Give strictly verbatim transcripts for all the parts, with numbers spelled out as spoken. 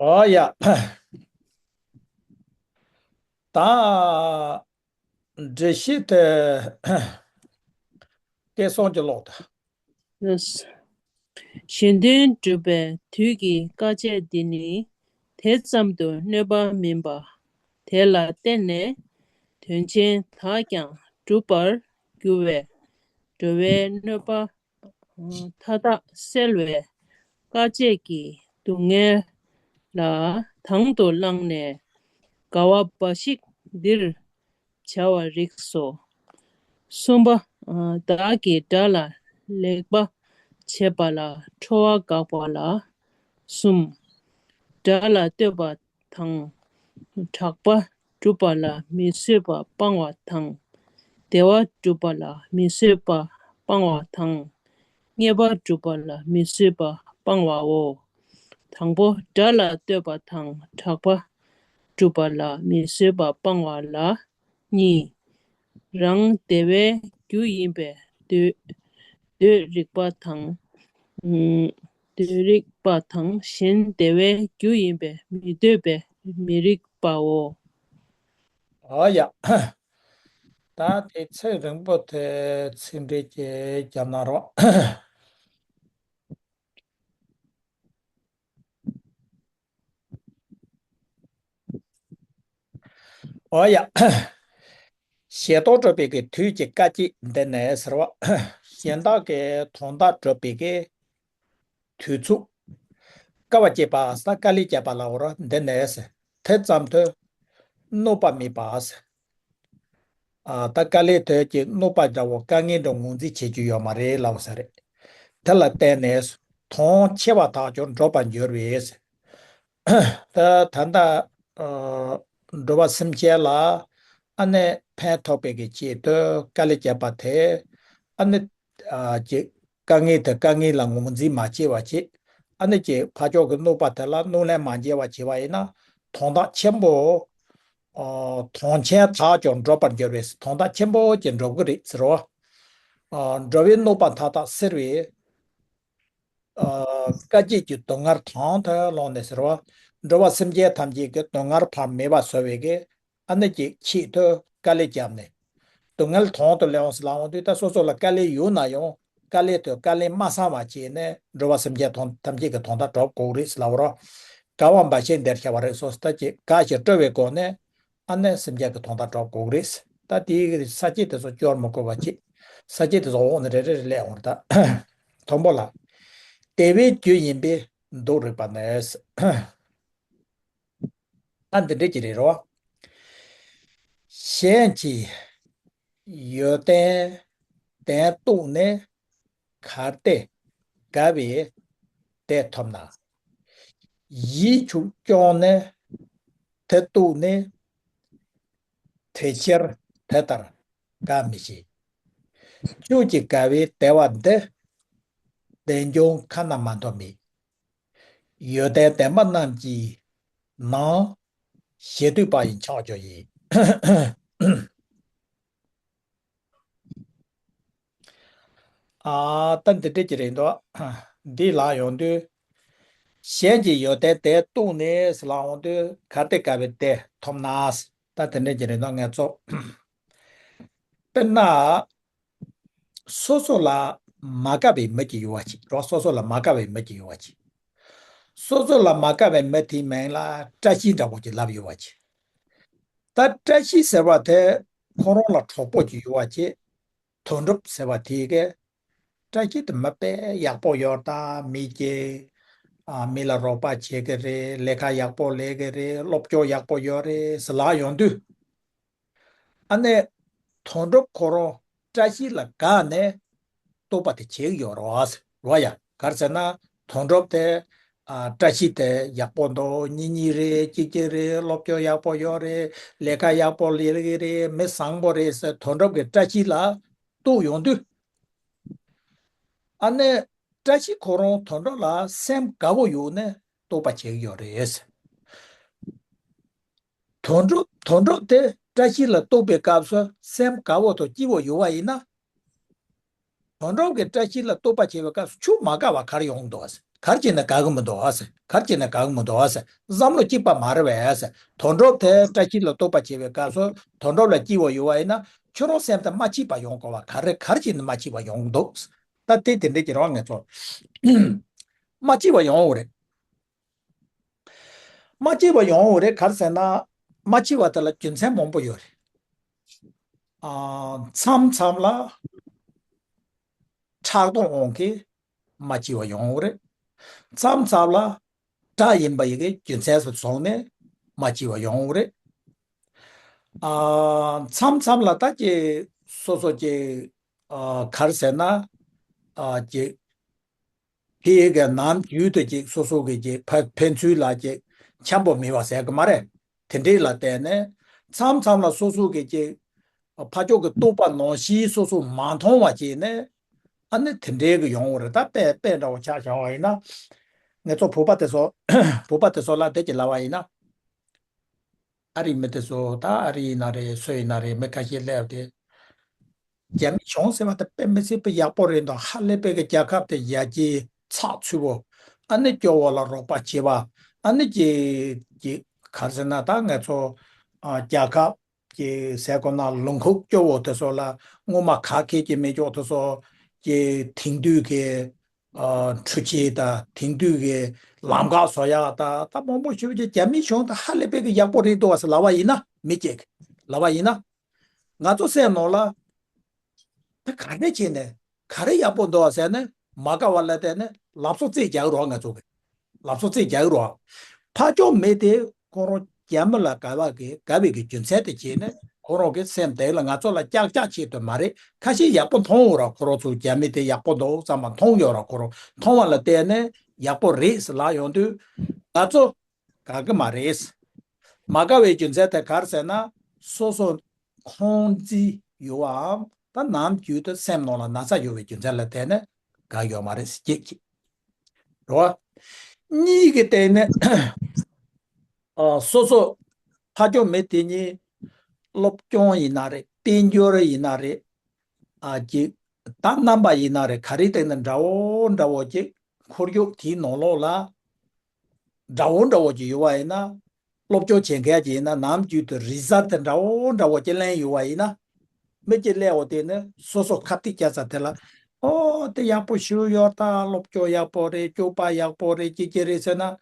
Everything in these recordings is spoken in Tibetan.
ཨོ་ཡ། ད་འགྲེལ་བཤད་དེ་སྐལ་བཟང་གིས་ཀློག་དང་། གཞན་དོན་སྒྲུབ་པའི་དུས་ཀྱི་དཀའ་སྤྱད་འདི་ནི་དེ་ཙམ་དུ་གནོད་པ་མིན་པ། དེ་ལ་བརྟེན་ནས་དོན་ཆེན་དག་ཀྱང་འགྲུབ་པར་འགྱུར་བས། འགྲོ་བའི་གནོད་པ་མཐའ་དག་སེལ་བའི་དཀའ་སྤྱད་ཀྱི་སྡུག་བསྔལ་ལ་དང་དུ་བླངས་ནས་དགའ་བ་འབའ་ཞིག་འདིར་བྱ་བར་རིགས་སོ། གསུམ་པ། བདག་གིས་དགྲ་ལ་ལེགས་པ་བྱེད་པ་ལ་ཁྲོ་བ་དགག་པ་ལ་གསུམ། དགྲ་ལ་བསྟོད་པ་དང་གྲགས་པ་སྒྲུབ་པ་ལ་མི་བཟོད་པ་སྤང་བ་དང་། བདེ་བ་སྒྲུབ་པ་ལ་མི་བཟོད་པ་སྤང་བ་དང་། ཉེས་པ་སྒྲུབ་པ་ལ་མི་བཟོད་པ་སྤང་བའོ། དང་པོ། དགྲ་ལ་བསྟོད་པ་དང་གྲགས་པ་སྒྲུབ་པ་ལ་མི་བཟོད་པ་སྤང་བ་ལ། གཉིས། རང་བདེ་བའི་རྒྱུ་ཡིན་པས་འདོད་འདོད་རིགས་པ་དང་། ཨུམ། འདོད་རིགས་པ་དང་གཞན་བདེ་བའི་རྒྱུ་ཡིན་པས་མི་འདོད་པས་མི་རིགས་པའོ། ཨོ་ཡ། ད་དེ་ཚིག་རིང་པོ་དེ་ཚིག་འགྲེལ་གྱི་རྒྱབ་ན་རོགས། ཨོ་ཡ། ཞལ་ཏོག་གྲུབ་པའི་གི་དུས་ཀྱི་དཀའ་སྤྱད་འདི་ནས་ཟེར་བ། གཞན་དག་གི་དོན་དག་སྒྲུབ་པའི་གི་དུས་ཚོད། དཀའ་བ་སྤྱད་པ་ཟེར་དཀའ་ལས་བརྒྱབ་པ་ལ་འོ་ར་འདི་ནས་ཟེར། དེ་ཙམ་དུ་གནོད་པ་མེད་པ་ཟེར། ཨ། ད་དཀའ་ལས་དེ་ཀྱི་གནོད་པ་འདྲ་བོ་དཀའ་ངལ་འདྲ་ངོས་འཛིན་བྱེད་རྒྱུ་ཡོད་མ་རེད་ལབ་ས་རེད། དེ་ལ་བརྟེན་ནས་དོན་ཆེ་བ་དག་ཀྱང་འགྲུབ་པར་འགྱུར་བས། ད་ད་ལྟ་ཨ། འགྲོ་བ་སེམས་ཅན་ལ་ཨ་ནི་ཕན་ཐོགས་པའི་གི་ཆེད་དུ་དཀའ་ལས་བརྒྱབ་པ་དེ་ཨ་ནི་ཨ། ཀྱི་དཀའ་ངལ་དེ་དཀའ་ངལ་ལ་ངོས་འཛིན་མ་བྱས་པ་བྱེད། ཨ་ནི་ཀྱི་ཕར་ཕྱོགས་ཀྱི་གནོད་པ་དེ་ལ་གནོད་ལན་མ་འཇལ་བ་བྱས་པ་ཡིན་ན་དོན་དག་ཆེན་པོ། ཨ། དོན་ཆེན་དག་ཀྱང་འགྲུབ་པར་འགྱུར་བས། དོན་དག་ཆེན་པོ་ཅིག་འགྲུབ་ཀྱི་རེད་ཟེར་བ། ཨ། འགྲོ་བའི་གནོད་པ་མཐའ་དག་སེལ་བའི། ཨ། དཀའ་སྤྱད་ཀྱི་སྡུག་བསྔལ་དང་དུ་བླངས་ནས་ཟེར་བ། འགྲོ་བ་སེམས་ཅན་ཐམས་ཅད་ཀྱི་སྡུག་བསྔལ་ཕར་མེད་པ་བཟོ་བའི་གི་ཨ་ནི་ཀྱི་ཆེད་དུ་དཀའ་ལས་བརྒྱབ་ནས། སྡུག་བསྔལ་དང་དུ་བླངས་ཟེར་ལབ་འོང་དུས་ད་སོ་སོ་ལ་དཀའ་ལས་ཡོད་ན་ཡང་དཀའ་ལས་དུ་དཀའ་ལས་མ་བསམ་པ་བྱས་ནས་འགྲོ་བ་སེམས་ཅན་དང་ཐམས་ཅད་ཀྱི་དོན་དག་འགྲུབ་དགོས་རེད་ཟེར་ལབ་རོགས། དགའ་བ་འབའ་ཞིག་འདིར་བྱ་བར་རིགས་སོ་ཟེར་ད་ཀྱི་དགའ་ཞིང་སྤྲོ་བའི་སྒོ་ནས། ཨ་ནི་སེམས་ཅན་གྱི་དོན་དག་འགྲུབ་དགོས་རེད། ད་དེའི་ས་བཅད་དེ་ཚོ་སྐྱོར་མི་དགོས་པ་བྱེད། ས་བཅད་དེ་ཚོ་འོག་ནས་རེ་རེ་རེ་སླེབས་འོང་རེད་ད། དང་པོ་ལ། བདེ་བའི་རྒྱུ་ཡིན་པས་འདོད་རིགས་པ་ནི། ད་འདི་འདྲ་ཅིག་རེད་རོ། གཞན་གྱི་ཡོན་ཏན་དོན་རྟོགས་ནས། གལ་ཏེ་དགའ་བས་དེ་ཐོབ་ན། ཡིད་ཆུང་སྐྱོང་ནས་དེ་རྟོགས་ནས། དེ་ཕྱིར་དེ་ལྟར་དགའ་མི་ཤེས། ཁྱོད་ཀྱིས་དགའ་བའི་བདེ་བ་འདི། བདེ་འབྱུང་ཁ་ན་མ་ཐོ་མེད། ཡོན་ཏན་ལྡན་པ་རྣམས་ཀྱི་ནང་། ཞེ་འདོད་པ་ཡི་ཕྱག་རྒྱ་ཡིན། ཨ། ད་འདི་འདྲ་ཅིག་རེད་འདུག་འདི་ལ་ཡོང་དུས། གཞན་གྱི་ཡོན་ཏན་དེ་རྟོགས་ནས་ལ་ཡོང་དུས་གལ་ཏེ་དགའ་བའི་དེ་ཐོབ་ན། ད་དེ་འདྲ་ཅིག་རེད་འདུག་ངས་ཚོ། དཔེར་ན། སོ་སོ་ལ་མ་དགའ་བའི་མི་ཅིག་ཡོད་པ་ཅིག་རོ། སོ་སོ་ལ་མ་དགའ་བའི་མི་ཅིག་ཡོད་པ་ཅིག་སོ་སོ་ལ་མ་དགའ་བའི་མི་དེའི་མིང་ལ་བཀྲ་ཤིས་འདྲ་པོ་ཅིག་ལབ་ཡོད་པ་ཅིག་ད་བཀྲ་ཤིས་ཟེར་བ་དེ་ཁོ་རང་ལ་གྲོགས་པོ་ཅིག་ཡོད་པ་ཅིག་དོན་གྲུབ་ཟེར་བ་དེ་གས། བཀྲ་ཤིས་དེ་མི་དཔེ་ཡག་པོ་ཡོད་ད། མི་གཅིག་ཨ། མི་ལ་རོགས་པ་བྱེད་ཀྱི་རེད། ལས་ཀ་ཡག་པོ་ལས་ཀྱི་རེད། སློབ་སྦྱོང་ཡག་པོ་ཡོད་རེད་ཟེར་ལབ་ཡོང་དུས། ཨ་ནི། དོན་གྲུབ་ཁོ་རང་བཀྲ་ཤིས་ལ་དགའ་ནས་རྟོག་པ་དེ་བྱེད་ཀྱི་ཡོད་རེད་བ། རེད་བ་ཡ། ག་རེ་ཟེར་ན་དོན་གྲུབ་དེ། ཨ། བཀྲ་ཤིས་དེ་ཡག་པོ་འདུག་སྙིང་རྗེ་རེད། སྐྱིད་སྐྱིད་རེད། སློབ་སྦྱོང་ཡག་པོ་ཡོད་རེད། ལས་ཀ་ཡག་པོ་ལས་ཀྱི་རེད། མི་བཟང་པོ་རེད་ཟེར་དོན་གྲུབ་ཀྱི་བཀྲ་ཤིས་ལ་རྟོག་ཡོང་དུས། ཨ་ནི། བཀྲ་ཤིས་ཁོ་རང་དོན་གྲུབ་ལ་སེམས་དགའ་བོ་ཡོད་ནས་རྟོག་པ་བྱེད་ཀྱི་ཡོད་རེད། དོན་གྲུབ་དོན་གྲུབ་དེ་བཀྲ་ཤིས་ལ་རྟོག་པའི་སྐབས་སུ་སེམས་དགའ་བོ་དང་སྐྱིད་པོ་ཡོད་པ་ཡིན་ན། དོན་གྲུབ་ཀྱིས་བཀྲ་ཤིས་ལ་རྟོག་པ་བྱེད་པའི་སྐབས་སུ་ཁྱོད་མ་དགའ་བ་ག་རེ་ཡོང་འདུག་ཨ། ག་རེ་བྱས་ན་དགའ་གི་མི་འདུག་ཨ་ཟེར། ག་རེ་བྱས་ན་དགའ་གི་མི་འདུག་ཨ་ཟེར། བསམ་བློ་གཅིག་པ་མ་རེད་པས་ཟེར། དོན་གྲུབ་དེ་བཀྲ་ཤིས་ལ་གཏུག་པ་བྱེད་པའི་སྐབས་སུ་དོན་གྲུབ་ལ་སྐྱིད་པོ་ཡོད་པ་ཡིན་ན་ཁྱོད་རང་སེམས་དེ་མ་སྐྱིད་པ་ཡོང་དགོས་པ་ག་རེ་ག་རེ་བྱས་ན་མ་སྐྱིད་པ་ཡོང་གི་འདུག་ད་དེ་དེ་འདྲས་ཀྱི་རང་ངེད་ཚོ་མ་སྐྱིད་པ་ཡོང་གི་རེད། མ་སྐྱིད་པ་ཡོང་བ་རེད། ག་རེ་ཟེར་ན། མ་སྐྱིད་པ་དེ་ལ་རྒྱུ་མཚན་མང་པོ་ཡོད་རེད། ཨ། མཚམས་མཚམས་ལ་ཕྲག་དོག་འོང་གི་མ་སྐྱིད་པ་ཡོང་བ་རེད། མཚམས་མཚམས་ལ་དགྲ་ཡིན་པ་ཡི་གེ་རྒྱུ་མཚན་སུ་སོང་ནས་མ་སྐྱིད་པ་ཡོང་བ་རེད། ཨ། མཚམས་མཚམས་ལ་ད་ཀྱི་སོ་སོ་ཀྱི་ཨ། ག་རེ་ཟེར་ན། ཨ། ཀྱི། དེ་ཡི་གེ་ནམ་རྒྱུན་དུ་ཅིག་སོ་སོ་གི་ཅིག་ཕ་ཕན་ཚུན་ལ་ཅིག་འཆམ་པོ་མེད་པ་ཟེར་གི་མ་རེད། དེ་འདྲས་ལ་བརྟེན་ནས་མཚམས་མཚམས་ལ་སོ་སོ་གི་ཅིག་ཕ་ཕྱོགས་ཀྱི་རྟོགས་པ་ནང་བཞིན་སོ་སོ་མ་མཐོང་བ་བྱས་ནས་ཨ་ནི་དེ་འདྲས་གི་ཡོང་བ་རེད། ད་དཔེ་དཔེ་འདྲ་བོ་ཆ་བཞག་པ་ཡིན་ན། ངེད་ཚོ་བོད་པ་དེ་ཚོ་བོད་པ་དེ་ཚོ་ལ་དེ་ཅིག་ལབ་པ་ཡིན་ན། ཨ་རིའི་མི་དེ་ཚོ་ད་ཨ་རི་ཡིན་ན་རེད། སུ་ཡིན་ན་རེད། མི་ཁ་ཤས་སླེབས་ཏེ། རྒྱ་མི་གཞུང་ཟེར་བ་དེ་དཔེ་མི་སྲིད་པའི་ཡག་པོ་རེད་འདུག་ཧ་ལས་པའི་གི་རྒྱལ་ཁབ་དེ་ཡར་རྒྱས་ཚགས་ཚུད་པོ། ཨ་ནི་སྐྱོ་བོ་ལ་རོགས་པ་བྱེད་པ། ཨ་ནི་ཀྱི་ཀྱི་ག་རེ་ཟེར་ན་ད་ངེད་ཚོ་ཨ་རྒྱལ་ཁབ་ཀྱི་ཟེར་དགོས་ན་ལུང་ཁུག་སྐྱོ་བོ་དེ་ཚོ་ལ་སྔོན་མ་ག་གེ་ཀྱི་མི་སྐྱོ་དེ་ཚོ་ཀྱི་དེང་དུས་ཀྱི་ཨ་འཕྲུལ་ཆས་དང་དེང་དུས་ཀྱི་ལམ་ཁ་བཟོ་ཡག་དང་ད་མང་པོ་ཞིག་ཀྱི་རྒྱ་མི་གཞུང་དང་ཧ་ལས་པའི་གི་ཡག་པོ་རེད་འདུག་བ་ཟེར་ལབ་པ་ཡིན་ན་མི་སྐྱེ་གི་ལབ་པ་ཡིན་ན། ང་ཚོ་སེམས་ནང་ལ་ད་ག་རེ་བྱས་ནས་ག་རེ་ཡག་པོ་འདུག་ཟེར་ནས་མ་དགའ་བ་ལ་བརྟེན་ནས་ལབ་སོ་རྩེད་རྒྱག་རོགས། ང་ཚོ་གི་ལབ་སོ་རྩེད་རྒྱག་རོགས། ཕ་ཕྱོགས་མི་དེ་ཁོ་རང་རྒྱ་མི་ལ་དགའ་བ་གི་དགའ་བའི་གི་རྒྱུ་མཚན་དེ་བྱས་ནས་ཁོ་རང་གི་སེམས་དེ་ལ་ང་ཚོ་ལ་ཀྱག་ཀྱག་བྱེད་དོན་མ་རེད། ཁ་ཤས་ཡག་པོ་མཐོང་ཡོད་ར། ཁོ་རང་ཚོ་རྒྱ་མི་དེ་ཡག་པོ་འདུག་བསམ་པ་མཐོང་ཡོད་ར། ཁོ་རང་མཐོང་བ་ལ་བརྟེན་ནས་ཡག་པོ་རེད་ཟེར་ལབ་ཡོང་དུས་ང་ཚོ་དགའ་གི་མ་རེད། མ་དགའ་བའི་རྒྱུ་མཚན་དེ་ག་རེ་ཟེར་ན། སོ་སོ་ཁོང་རྩིས་ཡོད་པའམ་ད་ནམ་རྒྱུན་དུ་སེམས་ནང་ལ་ན་ཚ་ཡོད་པའི་རྒྱུ་མཚན་ལ་བརྟེན་ནས་དགའ་ཡོད་མ་རེད་ཟེར་གཅིག་གཅིག་རེད་བ། གཉིས་ཀྱི་སྟེང་ནས་ཨ། སོ་སོ་ཕ་ཕྱོགས་མི་དེ་གཉིས་སློབ་སྦྱོང་ཡིན་ན་རེད། དཔལ་འབྱོར་ཡིན་ན་རེད། ཨ་ཅིག་ད་རྣམ་པ་ཡིན་ན་རེད། ག་རེའི་སྟེང་ནས་འདྲ་བོ་འདྲ་བོ་ཅིག་ཁོར་ཡུག་དེའི་ནང་ལོགས་ལ་འདྲ་བོ་འདྲ་བོ་ཅིག་ཡོད་པ་ཡིན་ན། སློབ་སྦྱོང་བྱེད་མཁན་ཅིག་ཡིན་ན་ནམ་རྒྱུན་དུ་རི་ཛལ་དེ་འདྲ་བོ་འདྲ་བོ་ཅིག་ལེན་ཡོད་པ་ཡིན་ན། མི་གཅིག་སླེབས་འོ་དེ་ནི་སོ་སོ་ཁ་གཏད་བཅག་ས་དེ་ལ། ཨོ་དེ་ཡག་པོ་ཞིག་ཡོད་ད། སློབ་སྦྱོང་ཡག་པོ་རེད། སྤྱོད་པ་ཡག་པོ་རེད། ཅི་ཅི་རེད་ཟེར་ན།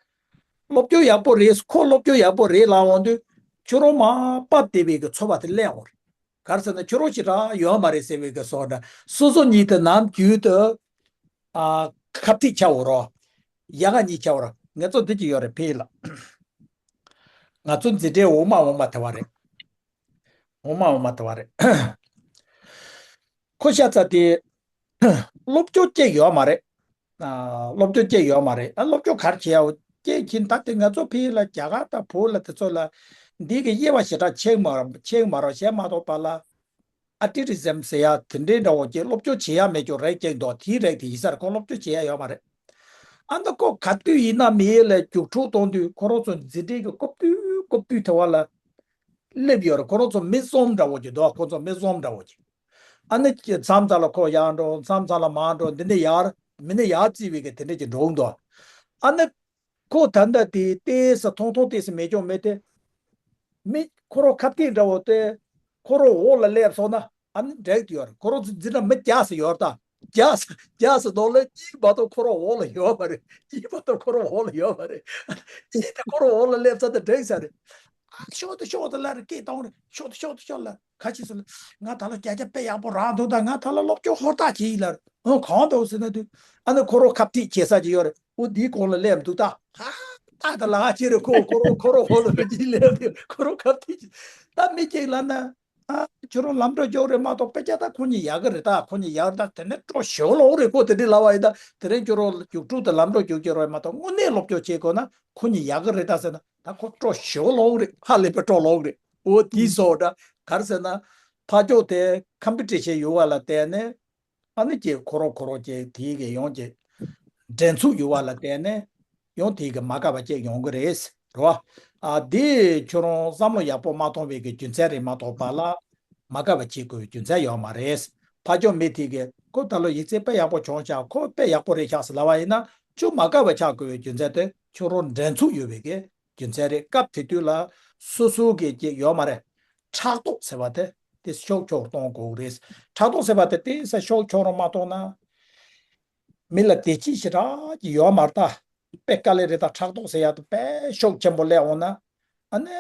སློབ་སྦྱོང་ཡག་པོ་རེད། ཁོ་སློབ་སྦྱོང་ཡག་པོ་རེད་ལབ་འོང་དུས་ཁྱོད་རང་མ་པ་བདེ་བའི་གི་ཚོར་བ་དེ་སླེབས་འོང་རེད། ག་རེ་ཟེར་ན་ཁྱོད་རང་ཞེ་དྲག་ཡོད་མ་རེད་ཟེར་བའི་གི་བཟོ་འདྲ། སོ་སོ་ཉིད་དུ་ནམ་རྒྱུན་དུ་ཨ་ཁ་གཏད་བཅག་འོ་རོགས། ཡ་ག་གཉིས་བཅག་འོ་རོགས། ངེད་ཚོ་འདི་ཅི་ཡོད་རེད་ཕེ་ལ། ང་ཚོ་འཛིན་གྲྭའི་འོག་མ་འོག་མ་དེ་བ་རེད། འོག་མ་འོག་མ་དེ་བ་རེད། ཁོ་ཤ་ཚ་དེ་སློབ་སྦྱོང་བཅས་ཡོད་མ་རེད། ཨ། སློབ་སྦྱོང་བཅས་ཡོད་མ་རེད། ཨ། སློབ་སྦྱོང་ག་རེ་བྱེད་ཡའོ་བཅས་ཁྱིན་ད་དེ་ང་ཚོ་ཕི་ལ་རྒྱ་གར་དང་བོད་ལ་དེ་ཚོ་ལ་འདི་གི་དབྱེ་བ་ཞེ་དྲག་ཕྱེ་མ་ཕྱེ་མ་རོགས་བྱས་མ་གཏོགས་པ་ལ། ཨ་ཏི་རི་ཛམ་ཟེར་ཡ་དེ་འདྲའི་འདྲ་བོ་ཅིག་སློབ་སྦྱོང་བྱེད་ཡ་མེད་ཅོག་རེད་ཅིག་འདུག་དེའི་རིགས་དེ་ཡིན་ས་རེད། ཁོ་སློབ་སྦྱོང་བྱེད་ཡ་ཡོད་མ་རེད། ཨ་ནི་ཁོ་ག་དུས་ཡིན་ན་མི་ཡེ་ལ་རྒྱུགས་འཕྲོད་གཏོང་དུས་ཁོ་རང་ཚོ་འཛིན་གྲྭའི་གི་རྐུབ་སྟོད་རྐུབ་སྟོད་དེ་བ་ལ་སླེབས་ཡོད་རེད། ཁོ་རང་ཚོ་མི་གསུམ་འདྲ་བོ་ཅིག་འདུག་ཁོ་ཚོ་མི་གསུམ་འདྲ་བོ་ཅིག་ཨ་ནི་མཚམས་མཚམས་ལ་ཁོ་ཡར་འགྲོ། མཚམས་མཚམས་ལ་མར་འགྲོ། འདི་ནས་ཡར་མི་ནས་ཡར་རྩིས་པའི་གི་དེ་འདྲ་ཅིག་འགྲོ་གི་འདུག་ཨ་ནི་ཁོ་ད་ལྟ་དེ་ཏོག་ཙམ་ཐུང་ཐུང་ཏོག་ཙམ་མེད་ཀྱང་མེད་དེ། མི་ཁོ་རང་ཁ་གཏད་འདྲ་བོ་དེ་ཁོ་རང་འོག་ལ་སླེབས་སོང་ན་ཨ་ནི་འགྲིག་ཡོད་རེད། ཁོ་རང་ཚོ་འཛིན་གྲྭ་མི་བརྒྱ་ཙམ་ཡོད་རེད་ད། བརྒྱ་ཙམ་བརྒྱ་ཙམ་ནང་ལ་གཉིས་མ་གཏོགས་ཁོ་རང་འོག་ལ་ཡོད་མ་རེད། གཉིས་མ་གཏོགས་ཁོ་རང་འོག་ལ་ཡོད་མ་རེད། གཉིས་དེ་ཁོ་རང་འོག་ལ་སླེབས་ཚར་ད་འགྲིག་ས་རེད། ཨ་ཤོག་ཏུ་ཤོག་ཏུ་ལ་རེ་སྐད་གཏོང་རེ་ཤོག་ཏུ་ཤོག་ཏུ་ཤོག་ལ་ཁ་ཆེ་སོང་ལ། ང་ད་ལོ་བརྒྱ་ཆ་དཔེ་ཡག་པོ་རག་འདུག་ད་ང་ད་ལོ་སློབ་སྦྱོང་ཧུར་ཐག་བྱེད་ཡིན་ལ། ཨང་གང་འདུག་ཟེར་ན་དུས་ཨ་ནི་ཁོ་རང་ཁ་གཏད་བྱེད་ས་ཅིག་ཡོད་རེད། འོ་འདིའི་གོང་ལ་སླེབས་འདུག་ད་ཧ་ད་ད་ལ་ང་ཁྱེད་རེ་ཁོ་ཁོ་རང་ཁོ་རང་འོག་ལ་མི་གཅིག་སླེབས་དུས་ཁོ་རང་ཁ་གཏད་བྱེད་ད་མི་གཅིག་ལབ་ན། ཨ། ཁྱོད་རང་ལམ་འགྲོ་རྒྱུག་རེད་མ་གཏོགས་དཔེ་ཆ་ད་ཁོ་གཉིས་ཡག་གི་རེད། ད་ཁོ་གཉིས་ཡག་རེད། ད་དེ་ནས་སྤྲོ་ཞེ་པོ་ལོག་རེད། ཁོ་དེ་འདྲས་ལབ་པ་ཡིན་ད་དེ་རིང་ཁྱོད་རང་རྒྱུགས་སྤྲོད་དང་ལམ་འགྲོ་རྒྱུགས་ཀྱི་རེད་མ་གཏོགས་དངོས་གནས་སློབ་སྦྱོང་བྱེད་དགོས་ན་ཁོ་གཉིས་ཡག་གི་རེད་ད་ཟེར་ན་ད་ཁོ་སྤྲོ་ཞེ་པོ་ལོག་རེད། ཧ་ལས་པའི་སྤྲོ་ལོག་རེད། འོ་དེའི་སོགས་འདྲ་ག་རེ་ཟེར་ན་ཕ་ཕྱོགས་དེ་ཁམ་པི་ཊི་ཤན་ཡོད་པ་ལ་བརྟེན་ནས། ཨ་ནི་ཀྱེ་ཁོ་རང་ཁོ་རང་ཀྱེ་དེའི་གི་ཡོང་ཀྱེ་འགྲན་ཚུགས་ཡོད་པ་ལ་བརྟེན་ནས་ཡང་དེའི་གི་མ་དགའ་བ་ཅིག་ཡོང་གི་རེད་རོ། ཨ་དེ་ཁྱོད་རང་བསམ་བློ་ཡག་པོ་མ་གཏོང་བའི་གི་རྒྱུ་མཚན་རེད་མ་གཏོགས་པ་ལ་མ་དགའ་བ་བྱེད་དགོས་པའི་རྒྱུ་མཚན་ཡོད་མ་རེད། ཕ་ཕྱོགས་མི་དེ་གི་ཁོ་ད་ལོ་ཡིག་ཚད་དཔེ་ཡག་པོ་བྱུང་ཤག་ཁོ་དཔེ་ཡག་པོ་རེད་ཤག་ཟེར་ལབ་པ་ཡིན་ན་ ཅུང་མ་དགའ་བ་ཆགས་དགོས་པའི་རྒྱུ་མཚན་དེ་ཁྱོད་རང་འགྲན་ཚུགས་ཡོད་པའི་གི་རྒྱུ་མཚན་རེད། སྐབས་དེ་དུས་ལ་སོ་སོ་གི་ཅིག་ཡོད་མ་རེད། ཕྲག་དོག་ཟེར་བ་དེ་དེ་ཤུགས་ཆེར་གཏོང་དགོས་རེད། ཕྲག་དོག་ཟེར་བ་དེ་དེ་ས་ཤུགས་ཆེར་མ་གཏོང་ན། མི་ལ་བདེ་སྐྱིད་ཞེ་དྲག་ཅིག་ཡོད་མ་རེད་ད། དཔེ་དཀའ་ལས་རེད་ད། ཕྲག་དོག་ཟེར་ཡག་དེ་དཔེ་ཤུགས་ཆེན་པོ་སླེབས་འོང་ན། ཨ་ནི་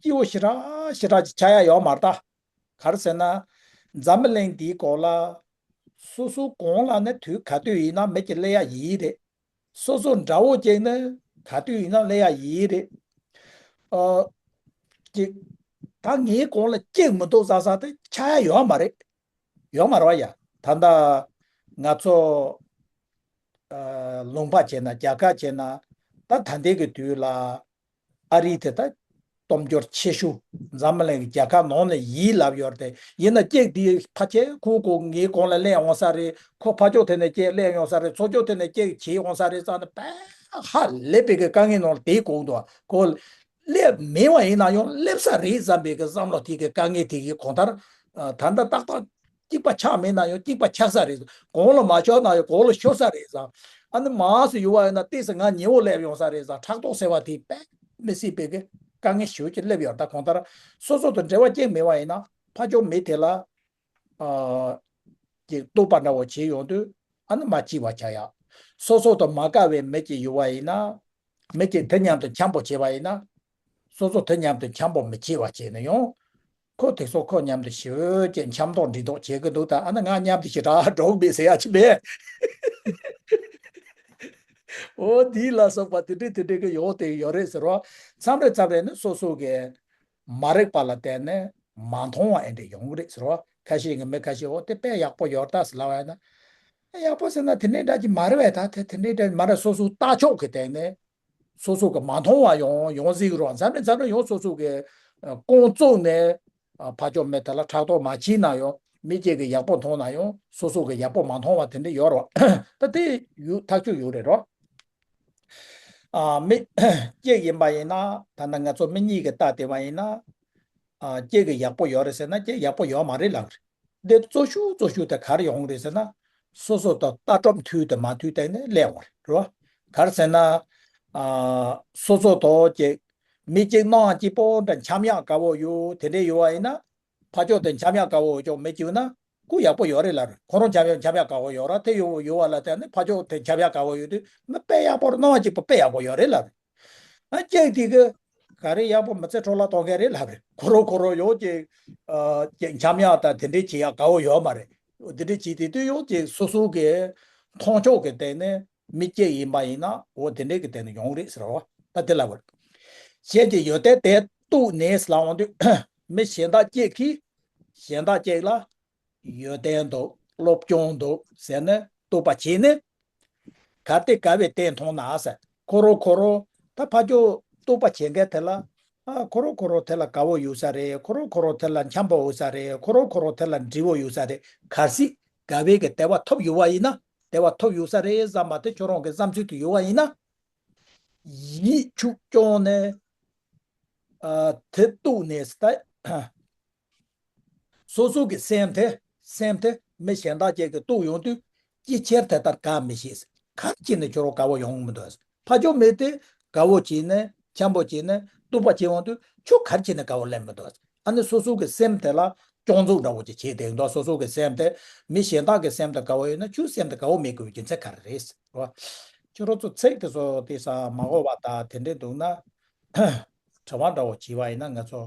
སྐྱིད་པོ་ཞེ་དྲག་ཞེ་དྲག་ཅིག་ཆགས་ཡག་ཡོད་མ་རེད་ད། ག་རེ་ཟེར་ན། འཛམ་བུ་གླིང་འདིའི་སྐོར་ལ་སོ་སོ་གང་ལ་ནི་དུས་ག་དུས་ཡིན་ན་མི་གཅིག་སླེབས་ཡག་ཡིན་རེད། སོ་སོ་འདྲ་བོ་གཅིག་ནི་ག་དུས་ཡིན་ན་སླེབས་ཡག་ཡིན་རེད། ཨ། ཅིག་ད་ངའི་གོང་ལ་གཅིག་མི་འདུག་ཟེར་ས་དེ་ཆགས་ཡག་ཡོད་མ་རེད། ཡོད་མ་རེད་བ་ཡ། ད་ལྟ་ང་ཚོ་ཨ་ལུང་པ་བྱས་ན། རྒྱ་གར་བྱས་ན། ད་ད་ལྟའི་གི་དུས་ལ་ཨ་རི་དེ་ད་སྟོབས་འབྱོར་ཆེ་ཤོས། འཛམ་གླིང་གི་རྒྱལ་ཁབ་ནང་ནས་ཡིན་ལབ་ཡོད་རེད་དེ། ཡིན་ན་ཅིག་དེ་ཕལ་ཆེར་ཁོ་ཁོ་ངའི་གོང་ལ་སླེབས་འོང་ས་རེད། ཁོ་ཕར་ཕྱོགས་དེ་ནས་ཅིག་སླེབས་ཡོང་ས་རེད། ཚུར་ཕྱོགས་དེ་ནས་ཅིག་བྱེད་འོང་ས་རེད་བསམ་ནས། དཔེ་ཧ་ལས་པའི་གི་དཀའ་ངལ་ནང་ལ་དེ་གོ་འདུག་ཁོ་སླེབས་མེད་པ་ཡིན་ན་ཡང་སླེབས་ས་རེད་བསམ་པའི་གི་བསམ་བློ་དེ་གི་དཀའ་ངལ་དེ་གི་གང་ལྟར་ཨ་ད་ལྟ་ཏག་ཏག་གཅིག་པ་ཆགས་མེད་ན་ཡང་གཅིག་པ་ཆགས་ས་རེད། གོང་ལ་མ་ཤོར་ན་ཡང་གོང་ལ་ཤོར་ས་རེད་བསམ། ཨ་ནི་མར་སུ་ཡོང་བ་ཡིན་ན་ཏོག་ཙམ་ང་ཉེ་བོ་སླེབས་ཡོང་ས་རེད་བསམ། ཕྲག་དོག་ཟེར་བ་དེ་དཔེ་མི་སྲིད་པའི་གི་དཀའ་ངལ་ཞེ་པོ་ཅིག་སླེབས་ཡོད། ད་གང་ལྟར་སོ་སོ་དང་འབྲེལ་བ་གཅིག་མེད་པ་ཡིན་ན། ཕར་ཕྱོགས་མི་དེ་ལ་ཨ་ཅིག་གཏུག་པ་འདྲ་བོ་བྱེད་ཡོང་དུས། ཨ་ནི་མ་སྐྱིད་པ་ཆགས་ཡག་སོ་སོ་དང་མ་དགའ་བའི་མི་གཅིག་ཡོད་པ་ཡིན་ན། མི་གཅིག་དེ་མཉམ་དུ་འཆམ་པོ་བྱས་པ་ཡིན་ན། སོ་སོ་དེ་མཉམ་དུ་འཆམ་པོ་མི་བྱེད་པ་བྱས་ན་ཡང་། ཁོ་དེ་ཚོ་ཁོ་མཉམ་དུ་ཞེ་པོ་ཅིག་འཆམ་མདོག་འདྲེ་མདོག་བྱེད་ཀྱི་འདུག་ད་ཨ་ནི་ང་མཉམ་དུ་ཞེ་དྲག་འགྲོ་གི་མེད་ཟེར་ཡག་ཅིག་མེད། འོ་དེ་ལ་སོགས་པ་དེ་འདྲས་དེ་འདྲས་ཀྱི་ཡོང་དེ་ཡོད་རེད་ཟེར་བ། མཚམས་རེ་མཚམས་རེ་ནི་སོ་སོ་གི་མ་རིག་པ་ལ་བརྟེན་ནས་མ་མཐོང་བ་ཨེ་འདྲ་ཡོང་གི་རེད་ཟེར་བ། ཁ་ཤས་ཀྱིས་མི་ཁ་ཤས་འོ་དེ་དཔེ་ཡག་པོ་ཡོད་ད་ཟེར་ལབ་པ་ཡིན་ན། ཡག་པོ་ཟེར་ན་དེ་འདྲའི་འདྲ་ཅིག་མ་རེད་པས། ད་དེ་དེ་འདྲའི་འདྲ་མ་རེད། སོ་སོའི་ལྟ་ཕྱོགས་ཀྱི་སྟེང་ནས་སོ་སོ་གི་མ་མཐོང་བ་ཡོང་ཡོང་སྲིད་ཀྱི་རེད་བ། མཚམས་རེ་མཚམས་རེ་ཡང་སོ་སོ་གི་ཨ་རྐང་བཙུགས་ནས་ཨ་ཕར་ཕྱོགས་མི་དེ་ལ་ཕྲག་དོག་མ་བྱས་ན་ཡང་། མི་གཅིག་གིས་ཡག་པོ་མཐོང་ན་ཡང་སོ་སོ་གིས་ཡག་པོ་མ་མཐོང་བ་དེ་འདྲ་ཡོད་རེད་བ། ད་དེ་ཡོད་ཐག་ཆོད་ཡོད་རེད་རོ། ཨ་མི་གཅིག་ཡིན་པ་ཡིན་ན། ད་ནི་ང་ཚོ་མི་གཉིས་ཀྱིས་ལྟ་བསྡད་པ་ཡིན་ན། ཨ་གཅིག་གིས་ཡག་པོ་ཡོད་རེད་ཟེར་ན་གཅིག་ཡག་པོ་ཡོད་མ་རེད་ལབ་རེད། འདི་གཙོ་ཤོས་གཙོ་ཤོས་དེ་ག་རེ་ཡོང་རེད་ཟེར་ན། སོ་སོ་དང་ལྟ་གྲུབ་མཐུན་དང་མ་མཐུན་སྟེང་ནས་སླེབས་ཡོང་རེད་རོ། ག་རེ་ཟེར་ན། ཨ་སོ་སོ་དང་གཅིག་མི་གཅིག་སྣང་བ་སྐྱིད་པོ་འདྲ་འཆམ་ཡག་དགའ་བོ་ཡོད་དེ་འདྲས་ཡོད་པ་ཡིན་ན། ཕར་ཕྱོགས་དེ་འཆམ་ཡག་དགའ་བོ་ཅོག་མི་སྐྱིད་ན། ཁོ་ཡག་པོ་ཡོད་རེད་ལབ་རེད། ཁོ་རང་འཆམ་ཡག་འཆམ་ཡག་དགའ་བོ་ཡོད་ར། དེ་ཡོད་ཡོད་པ་ལ་བརྟེན་ནས་ཕར་ཕྱོགས་དེ་འཆམ་ཡག་དགའ་བོ་ཡོད་དུས་མི་དཔེ་ཡག་པོ་རེད། སྣང་བ་སྐྱིད་པོ་དཔེ་ཡག་པོ་ཡོད་རེད་ལབ་རེད། ཨ་ཅག་དེ་གི་ག་རེ་ཡག་པོ་མི་ཚེ་འཕྲོ་བརླག་གཏོང་མཁན་རེད་ལབ་རེད། ཁོ་རང་ཁོ་རང་ཡོད་ཀྱི་ཨ་ཀྱི་འཆམ་ཡག་དང་དེ་འདྲས་བྱེད་ཡག་དགའ་བོ་ཡོད་མ་རེད། དེ་འདྲས་བྱེད་དེ་དུས་ཡོད་ཀྱི་སོ་སོ་གི་མཐོང་ཕྱོགས་ཀྱི་སྟེང་ནས་མི་གཅིག་ཡིན་པ་ཡིན་ན་འོ་དེ་འདྲས་ཀྱི་སྟེང་ནས་ཡོང་རེད་ཟེར་བ། ད་དེ་ལབ་རེད། གཞན་གྱི་ཡོན་ཏན་དེ་རྟོགས་ནས་ལབ་འོང་དུས་མི་གཞན་དག་ཅིག་གིས་གཞན་དག་ཅིག་ལ། ཡོན་ཏན་འདུག་སློབ་སྦྱོང་འདུག་ཟེར་ནས་རྟོག་པ་བྱས་ནས། གལ་ཏེ་དགའ་བའི་རྟེན་མཐོང་ན་ཟེར། ཁོ་རང་ཁོ་རང་ད་ཕར་ཕྱོགས་རྟོག་པ་བྱེད་མཁན་དེ་ལ། ཨ་ཁོ་རང་ཁོ་རང་དེ་ལ་དགའ་བོ་ཡོད་ས་རེད། ཁོ་རང་ཁོ་རང་དེ་ལ་འཆམ་པོ་ཡོད་ས་རེད། ཁོ་རང་ཁོ་རང་དེ་ལ་འདྲིས་པོ་ཡོད་ས་རེད། གལ་སྲིད་དགའ་བའི་གི་བདེ་བ་ཐོབ་ཡོད་པ་ཡིན་ན། བདེ་བ་ཐོབ་ཡོད་ས་རེད་བསམ་པ་དེ་ཁྱོད་རང་གི་བསམ་ཚུལ་དུ་ཡོད་པ་ཡིན་ན། ཡིད་ཆུང་བསྐྱངས་ནས། ཨ་དེ་རྟོགས་ནས་ད། སོ་སོ་གི་སེམས་དེ་སེམས་དེ་མི་གཞན་དག་ཅིག་གིས་རྟོགས་ཡོང་དུས་ཅི་ཕྱིར་དེ་ལྟར་དགའ་མི་ཤེས། ག་རེ་བྱས་ནས་ཁྱོད་རང་དགའ་བོ་ཡོང་མི་འདུག་ཕར་ཕྱོགས་མི་དེ་དགའ་བོ་བྱས་ནས་འཆམ་པོ་བྱས་ནས་རྟོག་པ་བྱས་ཡོང་དུས་ཁྱོད་ག་རེ་བྱས་ནས་དགའ་བོ་སླེབས་མི་འདུག་ཨ་ནི་སོ་སོ་གི་སེམས་དེ་ལ་སྐྱོན་འཛུགས་འདྲ་བོ་ཅིག་བྱས་བསྡད་འདུག་སོ་སོ་གི་སེམས་དེ་མི་གཞན་དག་གི་སེམས་དེ་དགའ་བོ་ཡོད་ན་ཁྱོད་སེམས་དེ་དགའ་བོ་མེད་དགོས་པའི་རྒྱུ་མཚན་ག་རེ་རེད་ཟེར་བ། ཁྱོད་རང་ཚོ་ཚིག་དེ་ཚོ་དེ་ས་མ་གོ་བ་དང་དེ་འདྲས་འདུག་ན། དྲི་བ་འདྲ་བོ་བྱས་པ་ཡིན་ན་ང་ཚོ་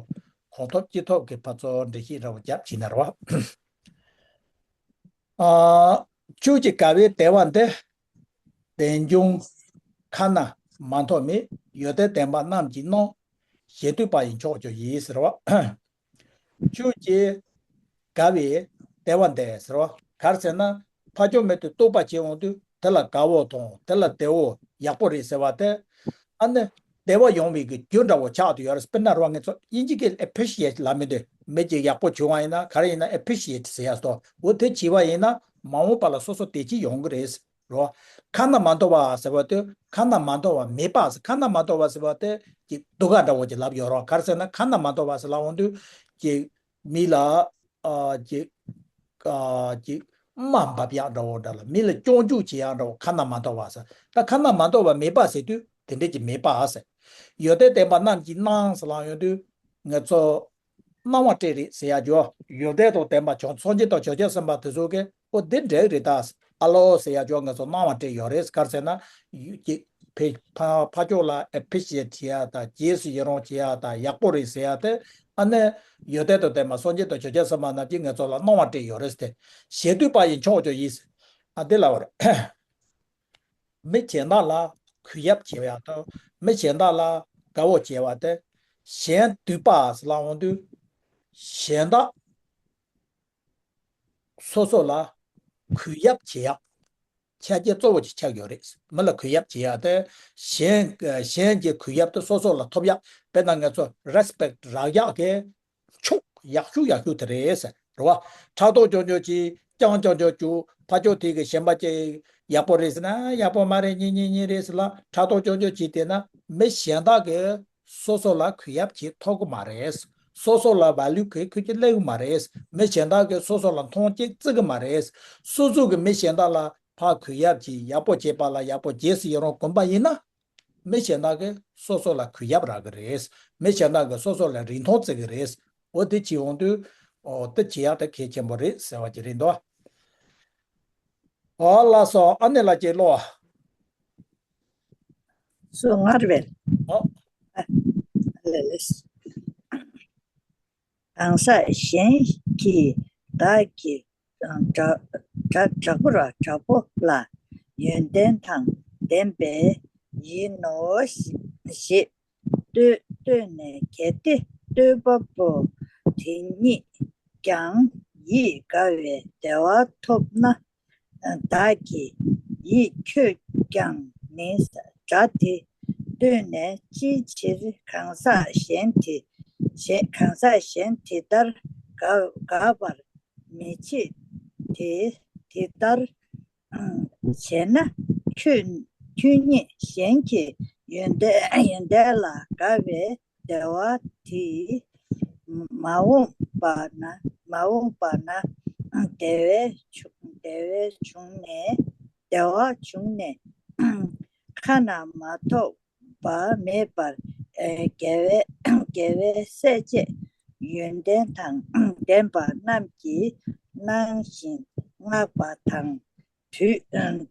གོ་ཐོབ་ཅི་ཐོབ་ཀྱི་ཕར་ཚུར་འགྲེལ་བཤད་འདྲ་བོ་རྒྱབ་བྱས་ན་རེད་བ། ཨ། ཁྱོད་ཀྱི་དགའ་བའི་བདེ་བ་འདི། བདེ་འབྱུང་ཁ་ན་མ་ཐོ་མེད། ཡོན་ཏན་ལྡན་པ་རྣམས་ཀྱིས་གནང་། གཞན་འདུས་པ་ཡི་མཆོག་ཀྱང་ཡིན་ཟེར་བ། ཁྱོད་ཀྱི་དགའ་བའི་བདེ་བ་འདི་ཟེར་བ། ག་རེ་ཟེར་ན། ཕར་ཕྱོགས་མི་དེ་རྟོག་པ་བྱེད་འོང་དུས་དེ་ལ་དགའ་བོ་དང་དེ་ལ་བདེ་བོ་ཡག་པོ་རེད་ཟེར་བ་དེ། ཨ་ནི་བདེ་བ་ཡོང་བའི་གི་རྒྱུ་འདྲ་བོ་ཆགས་ཏེ་ཡོད་རེད། དཔེར་ན་རོ་ང་ཚོ་དབྱིན་ཇི་སྐད་appreciate་ལབ་མི་འདུག་མི་གཅིག་ཡག་པོ་བྱུང་བ་ཡིན་ན་ག་རེ་ཡིན་ན་appreciate་ཟེར་ཡ་སོ། འོ་དེ་བྱས་པ་ཡིན་ན་མ་འོངས་པ་ལ་སོ་སོ་བདེ་སྐྱིད་ཡོང་གི་རེད། རོ། ཁ་ན་མ་ཐོ་བ་ཟེར་བ་དེ་ཁ་ན་མ་ཐོ་བ་མེད་པ་ཟེར། ཁ་ན་མ་ཐོ་བ་ཟེར་བ་དེ་ཅིག་སྡུག་ག་འདྲ་བོ་ཅིག་ལབ་ཡོད་རོ། ག་རེ་ཟེར་ན་ཁ་ན་མ་ཐོ་བ་ཟེར་ལབ་འོང་དུས་ཅིག་མི་ལ་ཨ་ཅིག་ཨ་ཅིག་ རྨ་འབབ་ཡག་འདྲ་བོ་འདྲ་ལ། མི་ལ་སྐྱོན་འཇུག་བྱེད་ཡག་འདྲ་བོ། ཁ་ན་མ་ཐོ་བ་ཟེར། ད་ཁ་ན་མ་ཐོ་བ་མེད་པ་ཟེར་དུས་དེ་འདྲས་ཀྱི་མེད་པ་ཟེར། ཡོན་ཏན་ལྡན་པ་རྣམས་ཀྱིས་གནང་ཟེར་ལབ་ཡོང་དུས་ང་ཚོ་གནང་བ་སྤྲད་རེད་ཟེར་ཡག་ཅོ། ཡོན་ཏན་དང་ལྡན་པ་བྱང་སངས་རྒྱས་དང་བྱང་ཆུབ་སེམས་དཔའ་དེ་ཚོ་གིས་ཨོ་དེ་འདྲ་རེད་ད། ཨ་ལོ་ཟེར་ཡག་ཅོ། ང་ཚོ་གནང་བ་སྤྲད་ཡོད་རེད། ག་རེ་ཟེར་ན་ཡུ་ཀྱི་ཕ་ཕ་ཕ་ཕྱོགས་ལ་ཨེ་པི་ཤི་ཡེ་ཊི་བྱེད་ཡག་དང་རྗེས་སུ་ཡི་རང་བྱེད་ཡག་དང་ཡག་པོ་རེད་ཟེར་ཡག་དེ། ཨ་ནི་ཡོན་ཏན་དང་ལྡན་པ་སངས་རྒྱས་དང་བྱང་ཆུབ་སེམས་དཔའ་རྣམས་ཀྱིས་ང་ཚོ་ལ་གནང་བ་སྤྲད་ཡོད་རེད་ཟེར་ཏེ་ཞེ་འདོད་པ་ཡི་མཆོག་ཅོ་ཡིན་ཟེར། ཨ་དེ་ལབ་པ་རེད། མི་གཞན་དག་ལ་གུས་ཡབ་བྱེད་ཡག་དང་མི་གཞན་དག་ལ་དགའ་བོ་བྱེད་པ་དེ། གཞན་འདུས་པ་ཟེར་ལབ་འོང་དུས་གཞན་དག་སོ་སོ་ལ་གུས་ཡབ་བྱེད་ཡག་ཆ་རྐྱེན་གཙོ་བོ་ཅིག་ཆགས་ཡོད་རེད། མི་ལ་གུས་ཡབ་བྱེད་ཡག་དེ། གཞན་གཞན་གྱི་གུས་ཡབ་དེ་སོ་སོ་ལ་ཐོབ་ཡག་དཔེར་ན་ང་ཚོ་རེ་སི་པེག་རག་ཡག་གི་ཕྱོགས་ཡག་ཤོས་ཡག་ཤོས་དེ་རེད་ཟེར་རེད་བ། ཕྲག་དོག་རྐྱང་རྐྱང་ཅིག་རྐྱང་རྐྱང་རྐྱང་ཅིག་ཕ་ཕྱོགས་དེ་གི་གཞན་པ་ཅིག་ཡག་པོ་རེད་ཟེར་ན་ཡག་པོ་མ་རེད། གཉིས་གཉིས་གཉིས་རེད་ཟེར་ལ་ཕྲག་དོག་རྐྱང་རྐྱང་ཅིག་བལྟས་ན་མི་གཞན་དག་གིས་སོ་སོ་ལ་གུས་ཡབ་བྱེད་ཐུབ་ཀྱི་མ་རེད། སོ་སོ་ལ་བ་ལུས་གུས་ཁུར་གྱི་སླེབས་ཀྱི་མ་རེད། མི་གཞན་དག་གིས་སོ་སོ་ལ་མཐོང་ཆེན་བརྩི་གི་མ་རེད། སོ་སོ་གིས་མི་གཞན་དག་ལ་ཕར་གུས་ཡབ་ཀྱིས་ཡག་པོ་བྱེད་པ་ལ་ཡག་པོ་རྗེས་སུ་ཡི་རང་གོམས་པ་ཡིན་ན། མི་གཞན་དག་གིས་སོ་སོ་ལ་གུས་ཡབ་རག་གི་རེད། མི་གཞན་དག་གིས་སོ་སོ་ལ་རིན་ཐང་བརྩི་གི་རེད། འོ་དེ་བྱེད་ཡོང་དུས་འོ་དེ་བྱེད་ཡག་དེ་གལ་ཆེན་པོ་རེད་ཟེར་བ་ཅིག་རེད་འདུག་ཨོ་ལགས་སོ། ཨ་ནེ་ལགས་ཀྱིས་ཀློག་ཨ། སོ་ངར་བེར། ཨོ། ལེ་ལེ། གང་ཟག་གཞན་གྱིས་བདག་གི་དྲ་དྲ་དྲ་བོ་ར་དྲ་བོ་ལ་ཡོན་ཏན་དང་ལྡན་པས་ཡིན་ནོ་ཞེས་ལྟོས་ལྟོས་ནས། གལ་ཏེ་ལྟོས་པ་པོ་དེ་ཉིད་ཀྱང་ཡིད་དགའ་བའི་བདེ་བ་ཐོབ་ན། བདག་གི་ཡིད་ཁྱོད་ཀྱང་ནི། སྒྲ་དེ་ལྟོས་ནས་ཅིའི་ཕྱིར་གང་ཟག་གཞན་དེ་གཞན་གང་ཟག་གཞན་དེ་ལྟར་དགའ་དགའ་བར་མི་བྱེད་དེ། དེ་ལྟར་བྱས་ན་ཁྱོད་ཁྱོད་ཉིད་གཞན་གྱི་ཡོན་ཏན་ཡོན་ཏན་ལ་དགའ་བའི་བདེ་བ་དེ་མ་འོངས་པ་ན་མ་འོངས་པ་ན་བདེ་བའི་བྱུང་བདེ་བའི་བྱུང་ནས་བདེ་བ་བྱུང་ནས་ཁ་ན་མ་ཐོ་བ་མེད་པར་ཨེ་རྒྱལ་བའི་རྒྱལ་བའི་སྲས་བཅས་ཡོན་ཏན་དང་ལྡན་པ་རྣམས་ཀྱིས་གནང་ཞིང་བསྔགས་པ་དང་། གདུལ་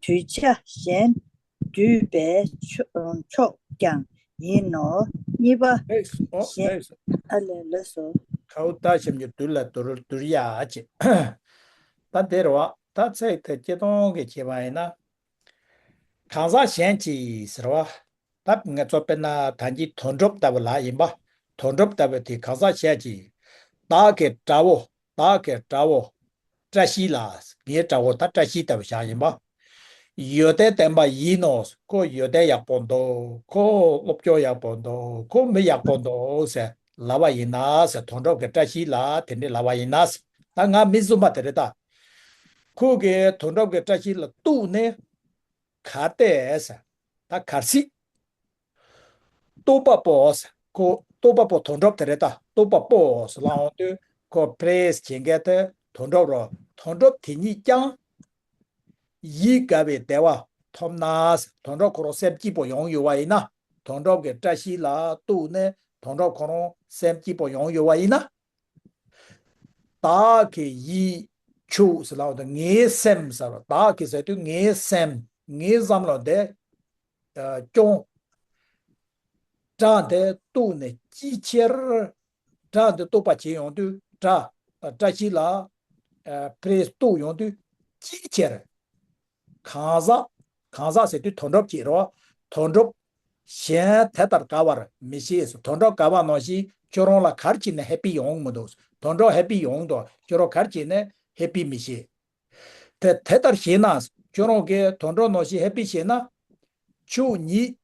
གདུལ་བྱ་གཞན་འདུལ་བའི་མཆོག་མཆོག་ཀྱང་ཡིན་ནོ། གཉིས་པ་ལེགས་སོ། གཞན་ལེགས་སོ། ཨ་ལས་ལགས་སོ། ཁའུ་ཏ་ཞབས་ཀྱུ་དུར་ལ་དུར་དུར་ཡ་ཅེ། ད་དེ་རེད་བ། ད་ཚིག་དེ་སྤྱིར་བཏང་གི་བྱས་པ་ཡིན་ན། གང་ཟག་གཞན་གྱིས་ཟེར་བ། ད་ང་ཚོ་དཔེར་ན་ད་གིན་དོན་གྲུབ་ལྟ་བུ་ལ་ཡིན་པ། དོན་གྲུབ་ལྟ་བུ་དེ་གང་ཟག་གཞན་གྱིས། བདག་གི་དགྲ་བོ། བདག་གི་དགྲ་བོ། བཀྲ་ཤིས་ལ། ངའི་དགྲ་བོ་ད་བཀྲ་ཤིས་ལྟ་བུ་བཞག་ཡིན་པ། ཡོན་ཏན་ལྡན་པ་ཡིན་ནོ། ཁོ་ཡོན་ཏན་ཡག་པོ་འདུག་ཁོ་སློབ་སྦྱོང་ཡག་པོ་འདུག་ཁོ་མི་ཡག་པོ་འདུག་ཟེར་ལབ་པ་ཡིན་ན་ཟེར། དོན་གྲུབ་ཀྱི་བཀྲ་ཤིས་ལ་དེ་འདྲས་ལབ་པ་ཡིན་ན་ཟེར། ད་ང་མི་གསུམ་པ་དེ་རེད་ད། ཁོ་གིས་དོན་གྲུབ་ཀྱི་བཀྲ་ཤིས་ལ་གཏུགས་ནས་གར་ཏེ་ཟེར། ད་གར་སྲིད། རྟོགས་པ་པོ་ཟེར། ཁོ་རྟོགས་པ་པོ་དོན་གྲུབ་དེ་རེད་ད། རྟོགས་པ་པོ་ཟེར་ལབ་འོང་དུས་ཁོ་པི་རེ་སི་བྱེད་མཁན་དེ་དོན་གྲུབ་རོ། དོན་གྲུབ་དེ་ཉིད་ཀྱང་ཡིད་དགའ་བའི་བདེ་བ་ཐོབ་ན་ཟེར། དོན་གྲུབ་ཁོ་རང་སེམས་སྐྱིད་པོ་ཡོང་ཡོད་པ་ཡིན་ན། དོན་གྲུབ་ཀྱི་བཀྲ་ཤིས་ལ་གཏུགས་ནས་དོན་གྲུབ་ཁོ་རང་སེམས་སྐྱིད་པོ་ཡོང་ཡོད་པ་ཡིན་ན། བདག་གི་ཡིད་ཁྱོད་ཟེར་ལབ་འོང་དུས་ངའི་སེམས་ཟེར་བ། བདག་གི་ཟེར་དུས་ངའི་སེམས་ངའི་བསམ་བློ་དེ་སྐྱོང་། སྒྲ་དེ་གཏུགས་ནས་ཅིའི་ཕྱིར། སྒྲ་དེ་གཏུགས་པ་བྱེད་ཡོང་དུས་སྒྲ་བཀྲ་ཤིས་ལ་པི་རེ་སི་གཏུགས་ཡོང་དུས་ཅིའི་ཕྱིར། གང་ཟག་གང་ཟག་ཟེར་དུས་དོན་གྲུབ་ཀྱི་རེད་བ། དོན་གྲུབ་གཞན་དེ་ལྟར་དགའ་བར་མི་བྱེད་ཟེར། དོན་གྲུབ་དགའ་བ་ནང་བཞིན་ཁྱོད་རང་ལ་ག་རེ་བྱས་ནས་ཧེ་པི་ཡོང་མི་འདུག་དོན་གྲུབ་ཧེ་པི་ཡོང་འདུག་ཁྱོད་རང་ག་རེ་བྱས་ནས་ཧེ་པི་མི་བྱེད། དེ་དེ་ལྟར་བྱས་ན་ཁྱོད་རང་གིས་དོན་གྲུབ་ནང་བཞིན་ཧེ་པི་བྱས་ན། ཁྱོད་ཉིད་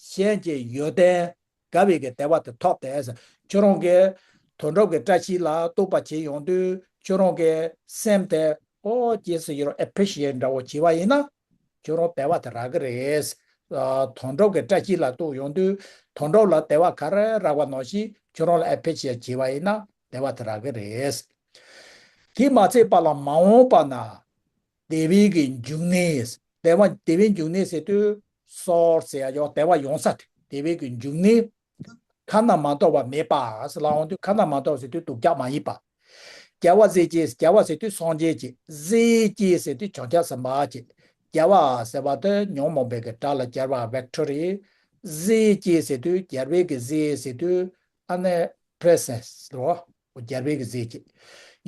གཞན་གྱི་ཡོན་ཏན་དགའ་བའི་གི་བདེ་བ་དེ་ཐོབ་སྟེ། ཁྱོད་རང་གིས་དོན་གྲུབ་ཀྱི་བཀྲ་ཤིས་ལ་གཏུགས་པ་བྱེད་ཡོང་དུས་ཁྱོད་རང་གི་སེམས་དེ་ཨོ་རྗེས་སུ་ཡི་རང་ཨེ་པི་རི་ཤི་ཡེ་ཊི་འདྲ་བོ་བྱས་པ་ཡིན་ན། ཁྱོད་རང་བདེ་བ་དེ་རག་གི་རེད། ཨ་དོན་གྲུབ་ཀྱི་བཀྲ་ཤིས་ལ་གཏུགས་ཡོང་དུས་དོན་གྲུབ་ལ་བདེ་བ་ག་རེ་རག་པ་ནང་བཞིན་ཁྱོད་རང་ལ་ཨེ་པི་རི་ཤི་ཡེ་ཊི་བྱས་པ་ཡིན་ན་བདེ་བ་དེ་རག་གི་རེད། དེས་མ་ཚད་པ་ལ་མ་འོངས་པ་ན། བདེ་བའི་གི་འབྱུང་གནས། བདེ་བ་བདེ་བའི་འབྱུང་གནས་ཟེར་དུས་སོར་ཟེར་ཡ་ཡོད། བདེ་བ་ཡོང་ས་དེ་བདེ་བའི་གི་འབྱུང་གནས། ཁ་ན་མ་ཐོ་བ་མེད་པ་ཟེར་ལ་འོང་དུས། ཁ་ན་མ་ཐོ་བ་ཟེར་དུས་སྡུག་ཅག་མ་ཡིན་པ། རྒྱལ་བ་སྲས་བཅས། རྒྱལ་བ་ཟེར་དུས་སངས་རྒྱས་ཀྱི། སྲས་བཅས་ཟེར་དུས་བྱང་ཆུབ་སེམས་དཔའ་ཀྱི། རྒྱལ་བ་ཟེར་བ་དེ་ཉོན་མོངས་པའི་གི་དགྲ་ལ་རྒྱལ་བ་victory། སྲས་བཅས་ཟེར་དུས་རྒྱལ་བའི་གི་སྲས་ཟེར་དུས་ཨ་ནི་presence རོ། རྒྱལ་བའི་གི་སྲས་ཀྱི།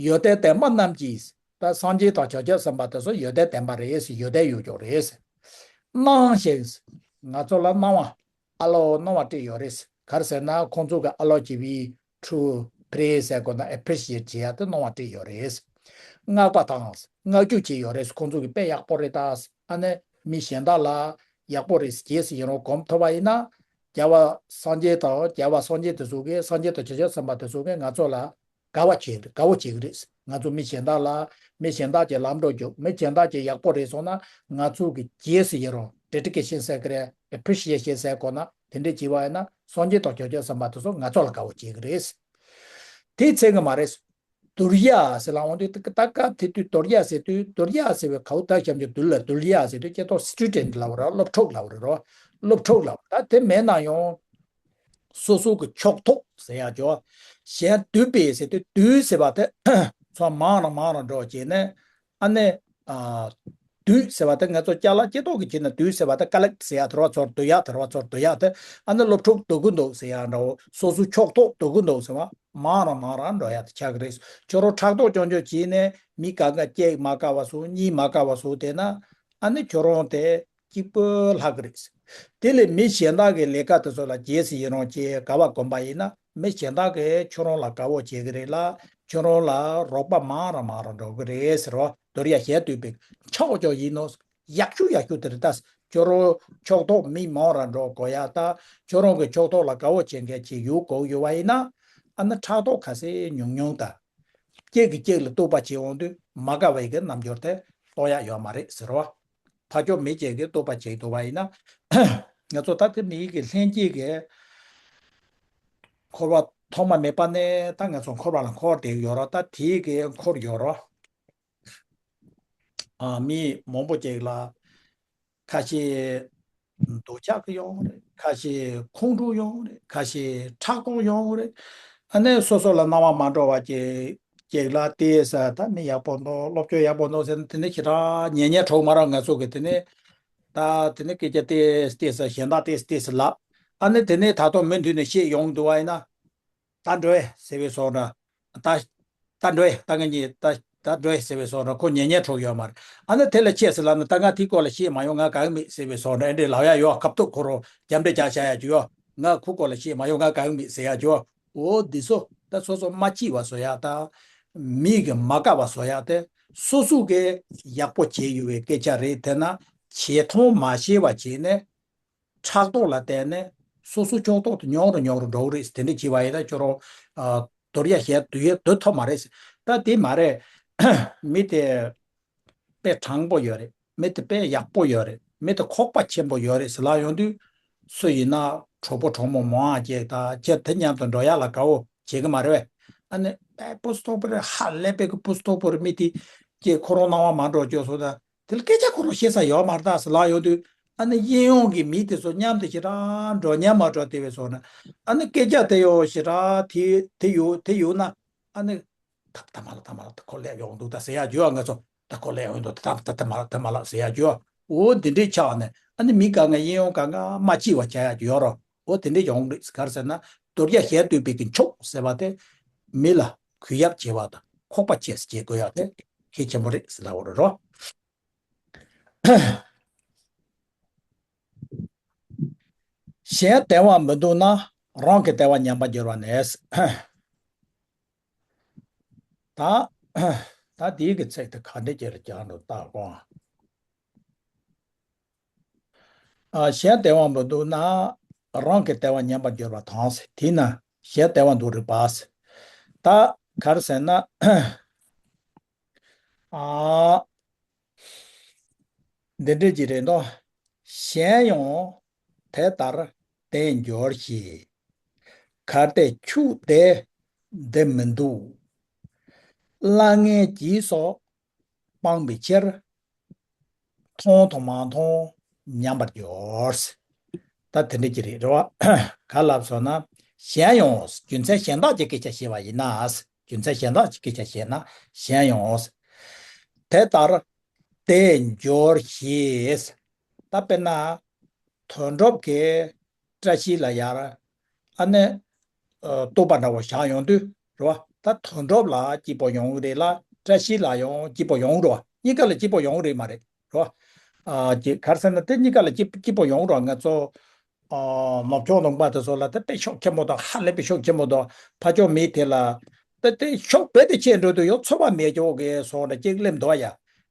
ཡོན་ཏན་ལྡན་པ་རྣམས་ཀྱིས། ད་སངས་རྒྱས་དང་བྱང་ཆུབ་སེམས་དཔའ་དེ་ཚོ་ཡོན་ཏན་ལྡན་པ་རེད། ཡོན་ཏན་ཡོད་ཀྱོག་རེད། གནང་ཞིང་། ང་ཚོ་ལ་གནང་བ། ཨ་ལོ་གནང་བ་སྤྲད་ཡོད་རེད། ག་རེ་ཟེར་ན་ཁོང་ཚོ་གི་ཨ་ལོ་ཅི་བི་ཁྲུ་པྲེ་ཟེར་དགོས་ན་appreciate བྱེད་ཡ་དེ་གནང་བ་སྤྲད་ཡོད་རེད། བསྔགས་པ་དང་བསྔགས་བརྗོད་བྱས་ཡོད་རེད། ཁོང་ཚོ་གི་དཔེ་ཡག་པོ་རེད་ད། ཨ་ནི་མི་གཞན་དག་ལ་ཡག་པོ་རེད། རྗེས་སུ་ཡི་རང་སྒོམ་ཐུབ་པ་ཡིན་ན། རྒྱལ་བ་སངས་རྒྱས་དང་རྒྱལ་བ་སངས་རྒྱས་དེ་ཚོ་གིས་སངས་རྒྱས་དང་བྱང་ཆུབ་སེམས་དཔའ་དེ་ཚོ་གིས་ང་ཚོ་ལ་དགའ་བ་བྱེད་དགའ་བོ་བྱེད་ཀྱི་རེད། ང་ཚོ་མི་གཞན་དག་ལ་མི་གཞན་དག་གི་ལམ་འགྲོ་རྒྱུག་མི་གཞན་དག་གི་ཡག་པོ་རེད་སོང་ན་ང་ཚོ་གི་རྗེས་སུ་ཡི་རང་dedication ཟེར་གི་རེད། appreciation ཟེར་དགོས་ན་དེ་འདྲ་བྱས་པ་ཡིན་ན་སངས་རྒྱས་དང་བྱང་ཆུབ་སེམས་དཔའ་དེ་ཚོ་ང་ཚོ་ལ་དགའ་བོ་བྱེད་ཀྱི་རེད། དེའི་ཚད་གི་མ་རེད། དུར་ཡ་ཟེར་ལ་འོང་དུས་ད་སྐབས་དེ་དུས་དུར་ཡ་ཟེར་དུས་དུར་ཡ་ཟེར་བའི་གའུ་ད་ཞབས་ཀྱི་དུར་ལ་དུར་ཡ་ཟེར་དུས་ཀྱེ་ཏོ་student ལབ་ར་སློབ་ཕྲུག་ལབ་ར་རོ། སློབ་ཕྲུག་ལབ་ད་དེ་མེད་ན་ཡང་སོ་སོ་གི་ཕྱོགས་གཏོགས་ཟེར་ཡ་ཅོ། གཞན་དུད་པས་ཟེར་དུས་དུད་ཟེར་བ་དེ་ཚོ་མང་ར་མང་ར་འགྲོ་བྱས་ནས་ཨ་ནི་དུད་ཟེར་བ་དེ་ང་ཚོ་ཅ་ལག་ཅི་ཏོག་གི་བྱས་ན་དུད་ཟེར་བ་དེ་ཀ་ལེག་ཟེར་ཡ་དེ་ར་ཚོར་དུ་ཡ་དེ་ར་ཚོར་དུ་ཡ་དེ་ཨ་ནི་སློབ་ཕྲུག་དུ་གུ་འདུག་ཟེར་ཡ་འདྲ་བོ་སོ་སོ་ཕྱོགས་གཏོགས་དུ་གུ་འདུག་ཟེར་བ། མང་རང་མང་རང་འགྲོ་ཡ་དེ་ཆགས་ཀྱི་རེད། ཁྱོད་རང་ཕྲག་དོག་ཅོང་ཅོ་བྱས་ནས་མི་ག་ག་སྐྱེ་མ་དཀའ་བ་སོ་གཉིས་མ་དཀའ་བ་སོ་དེ་ན་ཨ་ནི་ཁྱོད་རང་དེ་གཅིག་པོ་ལྷག་གི་རེད། དེ་ལས་མི་གཞན་དག་གི་ལས་ཀ་དེ་ཚོ་ལ་རྗེས་སུ་ཡི་རང་བྱས་དགའ་བ་སྒོམ་པ་ཡིན་ན་མི་གཞན་དག་གིས་ཁྱོད་རང་ལ་དགའ་བོ་བྱེད་ཀྱི་རེད་ལ་ཁྱོད་རང་ལ་རོགས་པ་མང་རང་མང་རང་འགྲོ་གི་རེད་ཟེར་བ། དོར་ཡ་ཞལ་བསྟོད་པའི་ཆོག་ཅོག་ཡིན་ནོ། ཡག་ཤོས་ཡག་ཤོས་དེ་རེད་ད། ཁྱོད་རང་ཕྱོགས་གཏོགས་མི་མང་ར་འགྲོ་དགོས་ཡ་ད། ཁྱོད་རང་གི་ཕྱོགས་གཏོགས་ལ་དགའ་བོ་བྱེད་མཁན་ཅིག་ཡོད་དགོས་ཡོད་བ་ཡིན་ན། ཨ་ནི་ཕྲག་དོག་ཁ་ཤས་ཉུང་ཉུང་ད། གཅིག་གིས་གཅིག་ལ་གཏུག་པ་བྱེད་འོང་དུས་མ་དགའ་བའི་གི་རྣམ་འགྱུར་དེ་གཏོང་ཡ་ཡོད་མ་རེད་ཟེར་བ། ཕ་ཕྱོགས་མི་གཅིག་གིས་གཏུག་པ་བྱེད་ཐུབ་པ་ཡིན་ན། ང་ཚོ་ད་དེ་མི་གི་ལྷན་སྐྱེས་གི་འཁོར་བ་ཐོག་མ་མེད་པ་ནས་ད་ང་ཚོ་འཁོར་བ་ལ་འཁོར་བསྡད་ཡོད་ར་ད་དེའི་གི་འཁོར་ཡོད་ར། ཨ་མི་མང་པོ་ཅིག་ལ་ཁ་ཤས་འདོད་ཆགས་ཀྱི་ཡོང་རེད། ཁ་ཤས་ཁོང་ཁྲོ་ཡོང་རེད། ཁ་ཤས་ཕྲག་དོག་ཡོང་རེད། ཨ་ནི་སོ་སོ་ལ་སྣང་བ་མ་འགྲོ་བ་ཅིག་ཅིག་ལ་ཏོག་ཙམ་ད་མི་ཡག་པོ་འདུག་སློབ་སྦྱོང་ཡག་པོ་འདུག་ཟེར་ན་དེ་ནི་ཞེ་དྲག་ཉན་ཉན་གྲོགས་མ་རག་ང་ཚོ་གི་དེ་ནི་ད་དེ་ནི་སྐད་ཆ་ཏོག་ཙམ་ཏོག་ཙམ་གཞན་དག་ཏོག་ཙམ་ཏོག་ཙམ་ལབ། ཨ་ནི་དེ་ནི་ད་དུང་མུ་མཐུད་ནས་བཤད་ཡོང་འདུག་བ་ཡིན་ན། ད་འགྲོ་ཨེ་ཟེར་བའི་བཟོ་འདྲ། ད་ད་འགྲོ་ཨེ་ད་ང་གཉིས་ད་ད་འགྲོ་ཨེ་ཟེར་བའི་བཟོ་འདྲ་ཁོ་ཉན་ཉན་གྲོགས་ཡོད་མ་རེད། ཨ་ནི་དེ་ལ་ཆས་སུ་ལབ་ན་ད་ང་དེའི་སྐོར་ལ་བཤད་མ་ཡོང་ང་དགའ་གི་མེད་ཟེར་བའི་བཟོ་འདྲ་ཨེ་འདྲས་ལབ་ཡ་ཡོད། ཁ་ཐུག་ཁོ་རང་རྒྱབ་འདྲེ་རྒྱག་བྱ་ཡ་ཅིག་ཡོད། ང་ཁོ་སྐོར་ལ་བཤད་མ་ཡོང་ང་དགའ་གི་མེད་ཟེར་ཡ་ཅིག་ཡོད། འོ་འདི་ཚོ་ད་སོ་སོ་མ་སྐྱིད་བ་བཟོ་ཡ་ད། མི་གི་མ་དགའ་བ་བཟོ་ཡ་དེ་སོ་སོ་གི་ཡག་པོ་བྱས་ཡོད་པའི་སྐད་ཆ་རེད། དེ་ན་བྱེད་མཐོང་མ་ཤེས་པ་བྱས་ནས། ཕྲག་དོག་ལ་བརྟེན་ནས་སོ་སོ་ཕྱོགས་གཏོགས་དེ་ཉུང་རུ་ཉུང་རུ་འགྲོ་གི་རེད། དེ་འདྲ་བྱས་པ་ཡིན་ན་ཁྱོད་རང་ཨ། དོར་ཡ་ཞལ་བསྟོད་ཡ་བསྟོད་ཐུབ་མ་རེད། ད་དེ་མ་རེད། མི་དེ་དཔེ་དྲང་པོ་ཡོད་རེད། མི་དེ་དཔེ་ཡག་པོ་ཡོད་རེད། མི་དེ་ཁོག་པ་ཆེན་པོ་ཡོད་རེད་ཟེར་ལབ་ཡོང་དུས་སུ་ཡིན་ན་གྲོགས་པོ་གྲོགས་མོ་མང་ང་ཅིག་ད་ཁྱེད་དེ་མཉམ་དུ་འགྲོ་ཡ་ལ་དགའ་བོ་བྱེད་གི་མ་རེད་པས། ཨ་ནི་དཔེ་སྤུ་སྟོག་པོ་རེད། ཧ་ལས་པའི་གི་སྤུ་སྟོག་པོ་རེད། མི་དེ་ཀྱེ་ཁོ་རང་སྣང་བ་མ་འགྲོ་བཅོས་སོང་ད། དེ་ལ་སྐད་ཆ་ཁོ་རང་བཤད་ས་ཡོད་མ་རེད་ད་ཟེར་ལབ་ཡོང་དུས་ཨ་ནི་གཡས་གཡོན་གྱི་མི་དེ་ཚོ་མཉམ་དུ་ཞེ་དྲག་འགྲོ་ཉན་མ་འགྲོ་དེ་བས་སོང་ན་ཨ་ནི་སྐད་ཆ་དེ་ཡོད་ཞེ་དྲག་དེ་དེ་ཡོད་དེ་ཡོད་ན་ཨ་ནི་ད་ད་མ་ལ་ད་མ་ལ་ད་ཁོ་སླེབས་ཡོང་འདུག་ད་ཟེར་ཡ་ཡོད། ང་ཚོ་ད་ཁོ་སླེབས་ཡོང་འདུག་ད་ད་ད་མ་ལ་ད་མ་ལ་ཟེར་ཡ་ཡོད། འོ་དེ་འདྲའི་ཆགས་ནས་ཨ་ནི་མི་ག་ང་གཡས་གཡོན་ག་ང་མ་སྐྱིད་བ་བྱ་ཡ་ཡོད་རོ། འོ་དེ་འདྲའི་ཡོང་རེད། ག་རེ་ཟེར་ན་དོར་ཡ་ཞལ་བསྟོད་པའི་གི་མཆོག་ཟེར་བ་དེ་མི་ལ་གུས་ཡབ་བྱེད་པ་དང་ཁོག་པ་ཆེ་སེ་བྱེད་དགོས་ཡ་དེ་གལ་ཆེན་པོ་རེད་ཟེར་ལབ་པ་རེད་རོ། གཞན་བདེ་བ་མི་འདུག་ན་རང་གི་བདེ་བ་ཉམས་པར་འགྱུར་བ་ནས། ད་ད་འདིའི་གི་ཚིག་དེ་ག་འདྲ་ཅིག་ལ་སྦྱར་འགྲོ་ལྟ་དགོངས། ཨ་གཞན་བདེ་བ་མི་འདུག་ན་རང་གི་བདེ་བ་ཉམས་པར་འགྱུར་བ་དང་ཟེར། དེས་ན་གཞན་བདེ་བ་འདུག་རིགས་པ་ཟེར། ད་ག་རེ་ཟེར་ན། ཨ། འདི་འདྲ་ཅིག་རེད་དོ། གཞན་ཡང་དེ་ལྟར་བདེ་འགྱུར་ཞིང་། གལ་ཏེ་ཁྱོད་བདེ་འདི་མི་འདུག་གླ་རྔན་གྱིས་སོགས་སྤངས་པའི་ཕྱིར། མཐོང་དང་མ་མཐོང་མཉམ་པར་འགྱུར། ད་དེ་འདྲ་ཅིག་རེད། རེད་བ། ག་ལབ་སོང་ན། གཞན་ཡང་རྒྱུ་མཚན་གཞན་དག་གི་སྐད་ཆ་བཤད་པ་ཡིན་ན། རྒྱུ་མཚན་གཞན་དག་གི་སྐད་ཆ་བཤད་ན་གཞན་ཡང་། དེ་ལྟར་དེ་འགྱུར་ཞེས། ད་དཔེར་ན། དོན་གྲུབ་ཀྱིས་བཀྲ་ཤིས་ལ་ཡར། ཨ་ནི། ཨ། གཏུག་པ་འདྲ་བོ་བཞག་ཡོང་དུས་རེད་བ། ད་དོན་གྲུབ་ལ་སྐྱིད་པོ་ཡོང་གི་རེད་ལ། བཀྲ་ཤིས་ལ་ཡང་སྐྱིད་པོ་ཡོང་གི་རེད་བ། གཉིས་ཀ་ལ་སྐྱིད་པོ་ཡོང་གི་རེད་མ་རེད། རེད་བ། ཨ། ཅིག་ག་རེ་ཟེར་ན། དེ་གཉིས་ཀ་ལ་སྐྱིད་སྐྱིད་པོ་ཡོང་གི་རེད་བ། ང་ཚོ། ཨ། ནུབ་ཕྱོགས་ལུང་པ་དེ་ཚོ་ལ་དེ་དཔེ་ཤུགས་ཆེན་པོ་དང་། ཧ་ལས་པའི་ཤུགས་ཆེན་པོ་དང་། ཕར་ཕྱོགས་མི་དེ་ལ་དེ་དེ་ཤུགས་རྦད་དེ་ཆེ་འགྲོ་དུས་ཡང་ཚོར་བ་མེད་ཀྱོག་གི་སོང་འདྲ་ཅིག་སླེབས་འདུག་ཡ།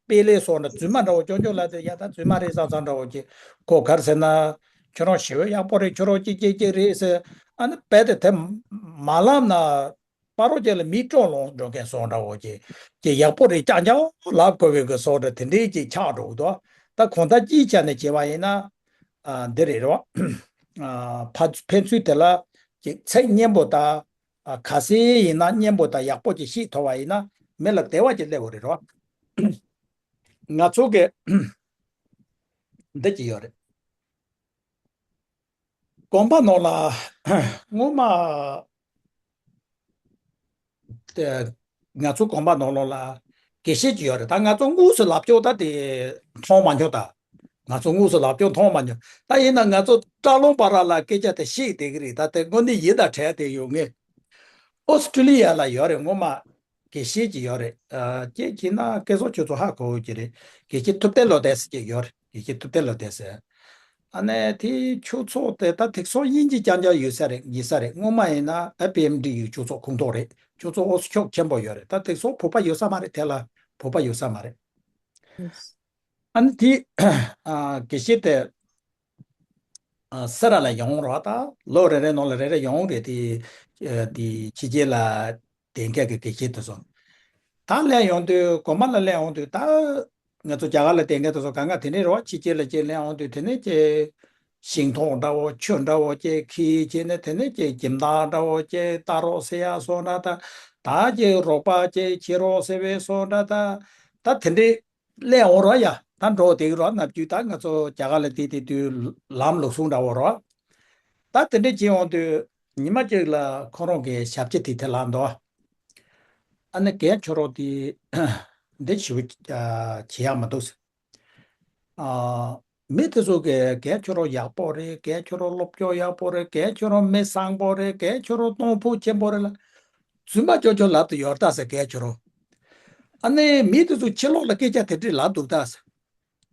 དཔེ་ལས་སོང་འདྲ། རྫུན་མ་འདྲ་བོ་ཅོག་ཅོག་ལ་དེ། ཡ། ད་རྫུན་མ་རེད་བསམ་བསམ་འདྲ་བོ་ཅིག་ཁོ་ག་རེ་ཟེར་ན། ཁྱོད་རང་ཞེ་པོ་ཡག་པོ་རེད། ཁྱོད་རང་ཅིག་ཅིག་ཅིག་རེད་ཟེར། ཨ་ནི་རྦད་དེ་དེ་མ་ལབ་ན། པ་རོ་ཅན་ལ་མིག་སྤྲོ་ལོང་འགྲོ་མཁན་སོང་འདྲ་བོ་ཅིག་ཅིག་ཡག་པོ་རེད། རྐྱང་རྐྱང་ལབ་དགོས་པའི་གི་སོང་འདྲ། དེ་འདྲའི་ཅིག་ཆགས་འགྲོ་གི་འདུག་ད་གང་ལྟར་སྤྱིའི་ཆ་ནས་བྱས་པ་ཡིན་ན། ཨ། འདི་རེད་རོ། ཨ། ཕ། ཕན་ཚུན་དེ་ལ་ཅིག་ཚིག་སྙན་པོ་དང་། ཨ། ག་ཚོད་ཡིན་ན་སྙན་པོ་དང་ཡག་པོ་ཅིག་བཤད་ཐུབ་པ་ཡིན་ན་མི་ལ་བདེ་བ་ཅིག་སླེབས་པ་རེད་རོ། ང་ཚོ་གི་འདི་ཅིག་ཡོད་རེད། དགོན་པ་ནང་ལ་སྔོན་མ། ཨ། ང་ཚོ་དགོན་པ་ནང་ལོགས་ལ་དགེ་བཤེས་ཅིག་ཡོད་རེད། ད་ང་ཚོ་དངོས་སུ་ལབ་ཀྱོག་ད་དེ་མཐོང་མ་མྱོང་། ད་ང་ཚོ་དངོས་སུ་ལབ་ཀྱོག་མཐོང་མ་མྱོང་། ད་ཡིན་ན་ང་ཚོ་བཀྲ་ལུང་བར་ལ་སྐད་ཆ་དེ་བཤད་བསྡད་ཀྱི་རེད། ད་དེ་དངོས་གནས་ཡིད་དང་བྲལ་བསྡད་ཡོད། ངས་ཨོ་སི་ཀྲི་ལི་ཡ་ལ་ཡོད་རེད། སྔོན་མ་དགེ་བཤེས་ཅིག་ཡོད་རེད། ཨ། ཁྱེད་ཀྱིས་ན་སྐལ་བཟང་ཁྱོད་ཚོ་ཧ་གོ་གི་རེད། དགེ་བཤེས་ཐུབ་བསྟན་བློ་ལྡན་ཟེར་གྱི་ཡོད་རེད། དགེ་བཤེས་ཐུབ་བསྟན་བློ་ལྡན་ཟེར། ཨ་ནི་དེའི་ཁྱུ་ཚོགས་དེ་ད་དེང་སང་དབྱིན་ཇི་རྐྱང་རྐྱང་ཡོད་ས་རེད། ཡིན་ས་རེད། སྔོན་མ་ཡིན་ན་ཨེཕ་ཨེམ་ཌི་ཡི་ཁྱུ་ཚོགས་ཁོངས་གཏོགས་རེད། ཁྱུ་ཚོགས་ཨོ་ཤུགས་ཆེན་པོ་ཡོད་རེད། ད་དེང་སང་བོད་པ་ཡོད་ས་མ་རེད། དེ་ལ་བོད་པ་ཡོད་ས་མ་རེད། ཨ་ནི་དེ། ཨ། དགེ་བཤེས་དེ། ཨ། སེ་ར་ལ་ཡོང་རོགས། ད་ལོ་རེ་རེ་ནང་ལ་རེ་རེ་ཡོང་རེད། དེ། ཨ། དེ་ཕྱི་རྒྱལ་ལ་བསྡད་མཁན་གྱི་དགེ་བཤེས་དེ་ཚོ། ད་སླེབས་ཡོང་དུས། དགོན་པ་ལ་སླེབས་ཡོང་དུས། ད་ང་ཚོ་རྒྱ་གར་ལ་བསྡད་མཁན་དེ་ཚོ་གང་ག་དེ་ནས་རོགས་ཕྱི་རྒྱལ་ལ་ཅིག་སླེབས་ཡོང་དུས། དེ་ནས་ཅིག་ཤིང་ཐོག་འདྲ་བོ། ཆུ་འདྲ་བོ་ཅིག་འཁྱེར་བྱས་ནས། དེ་ནས་ཅིག་ཁྱིམ་བདག་འདྲ་བོ་ཅིག་ལྟ་རོགས་ཟེར་ཡ་སོགས་འདྲ། ད་ད་ཅིག་རོགས་པ་ཅིག་བྱེད་རོགས་ཟེར་བའི་སོགས་འདྲ། ད་ད་དེ་འདྲའི་སླེབས་འོང་རོགས་ཡ། ད་འགྲོ་བསྡད་ཀྱི་རོགས། ནམ་རྒྱུན་ད་ང་ཚོ་རྒྱ་གར་ལ་བསྡད་བསྡད་དུས་ལམ་ལུགས་སྲོལ་འདྲ་བོ་རོགས། ད་དེ་འདྲ་བྱེད་འོང་དུས་ཉི་མ་གཅིག་ལ་ཁོ་རང་གི་ཞབས་ཕྱི་དེ་དེ་ལ་འདུག་ཨ་ནི་རྒན་ཁྱོད་རང་དེ་འདི་ཞེ་པོ་བྱེད་ཡག་མི་འདུག་ཟེར། ཨ། མི་དེ་ཚོ་གིས་རྒན་ཁྱོད་རང་ཡག་པོ་རེད། རྒན་ཁྱོད་རང་སློབ་སྦྱོང་ཡག་པོ་རེད། རྒན་ཁྱོད་རང་མི་བཟང་པོ་རེད། རྒན་ཁྱོད་རང་གཏོང་ཕོད་ཆེན་པོ་རེད་ལ། རྫུན་མ་ཅོག་ཅོག་ལབ་ཏུ་ཡོད་ད་ཟེར། རྒན་ཁྱོད་རང་། ཨ་ནི་མི་དེ་ཚོ་ཕྱི་ལོགས་ལ་སྐད་ཆ་དེ་འདྲས་ལབ་འདུག་ད་ཟེར།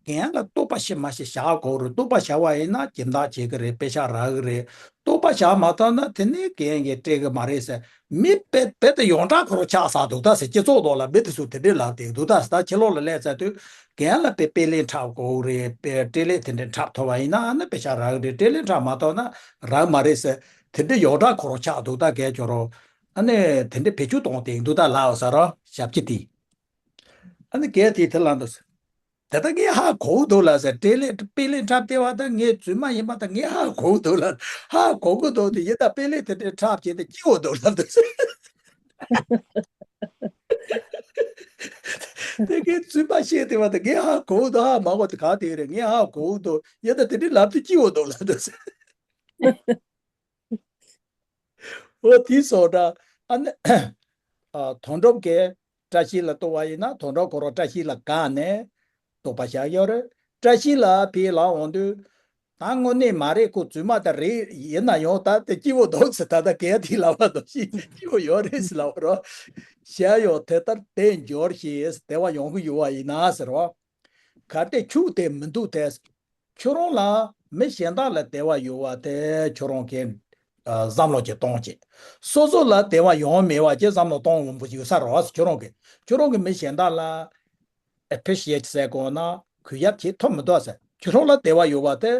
རྒན་ལ་བསྟོད་པ་ཤེས་མ་ཤེས་བཞག་དགོས་རེད། བསྟོད་པ་བཞག་པ་ཡིན་ན་སྦྱིན་བདག་བྱེད་ཀྱི་རེད། པེ་ཤག་རག་གི་རེད། བསྟོད་པ་བཞག་མ་ཐུབ་ན་དེ་ནས་རྒན་གྱིས་སྤྲད་ཀྱི་མ་རེད་ཟེར། མི་རྦད་རྦད་དེ་ཡོངས་གྲགས་ཁོ་རང་ཆགས་ཚར་འདུག་ད་ཟེར། སྤྱི་ཚོགས་ཐོག་ལ་མི་དེ་ཚོ་དེ་འདྲས་ལབ་བསྡད་འདུག་ད་ཟེར། ད་ཕྱི་ལོགས་ལ་སླེབས་ཚར་དུས་རྒན་ལ་དཔེ་དཔེ་ལེན་འཁྲབ་དགོས་རེད། དཔེ་སྤྲེལ་ལད་དེ་འདྲས་འཁྲབ་ཐུབ་པ་ཡིན་ན་ཨ་ནི་པེ་ཤག་རག་གི་རེད། སྤྲེལ་ལད་འཁྲབ་མ་ཐུབ་ན་རག་མ་རེད་ཟེར། དེ་འདྲས་ཡོངས་གྲགས་ཁོ་རང་ཆགས་འདུག་ད་རྒན་ཁྱོད་རང་། ཨ་ནི་དེ་འདྲས་བེད་སྤྱོད་གཏོང་བསྡད་འདུག་ད་ལབ་ཟེར་རོ། ཞབས་ཕྱི་དེས། ཨ་ནི་རྒན་དེས་དེ་ལབ་འདུག་ཟེར། དེ་ལྟར་ངས་ཧ་གོ་གི་འདུག་ལབ་ཟེར། དཔེ་ལེན་དཔེ་ལེན་འཁྲབ་བསྡད་པ་དང་ངས་རྫུན་མ་ཡིན་པ་དང་ངས་ཧ་གོ་གི་འདུག་ལབ། ཧ་གོ་གི་འདུག་དེ་ཡིན་ད། དཔེ་ལེན་དེ་འདྲས་འཁྲབ་བྱས་ཏེ་སྐྱིད་པོ་འདུག་ལབ་འདུག་ཟེར། དེ་ངས་རྫུན་མ་བཤད་བསྡད་པ་དང་ངས་ཧ་གོ་གི་འདུག་ཧ་མ་གོ་དེ་ག་དེ་རེད། ངས་ཧ་གོ་གི་འདུག་ཡིན་ད་དེ་འདྲས་ལབ་དུས་སྐྱིད་པོ་འདུག་ལབ་འདུག་ཟེར། འོ་དེ་སོང་ད། ཨ་ནི། ཨ། དོན་གྲུབ་ཀྱིས་བཀྲ་ཤིས་ལ་གཏུག་པ་ཡིན་ན། དོན་གྲུབ་ཁོ་རང་བཀྲ་ཤིས་ལ་དགའ་ནས་གཏུག་པ་བཞག་ཡོད་རེད། བཀྲ་ཤིས་ལ་ཕར་ལབ་འོང་དུས། ད་དངོས་གནས་མ་རེད། ཁོ་རྫུན་མ་ད་རེད། ཡིན་ན་ཡང་ད་དེ་སྐྱིད་པོ་འདུག་ཟེར། ད་ལྟ་རྒན་དེས་ལབ་པ་ནང་བཞིན་སྐྱིད་པོ་ཡོད་རེད་ཟེར་ལབ་པ་རེད། གཞན་ཡང་དེ་ལྟར་དེ་འགྱུར་ཞེས། བདེ་བ་ཡོང་གི་ཡོད་པ་ཡིན་ན་ཟེར་བ། གལ་ཏེ་ཁྱོད་དེ་མི་འདུག་སྟེ། ཁྱོད་རང་ལ་མི་གཞན་དག་ལ་བདེ་བ་ཡོད་པ་དེ་ཁྱོད་རང་གིས། ཨ། བསམ་བློ་ཅིག་གཏོང་བྱེད། སོ་སོ་ལ་བདེ་བ་ཡོང་མེད་པ་ཅིག་བསམ་བློ་གཏོང་འོང་པོ་ཡོད་ས་རེད་བ། ཁྱོད་རང་གིས། ཁྱོད་རང་གིས་མི་གཞན་དག་ལ་ཨེ་པི་རི་ཤི་ཨེ་ཊི་ཟེར་དགོས་ན་གུས་ཡབ་བྱེད་ཐུབ་མི་འདུག་ཟེར། ཁྱོད་རང་ལ་བདེ་བ་ཡོད་པ་དེ།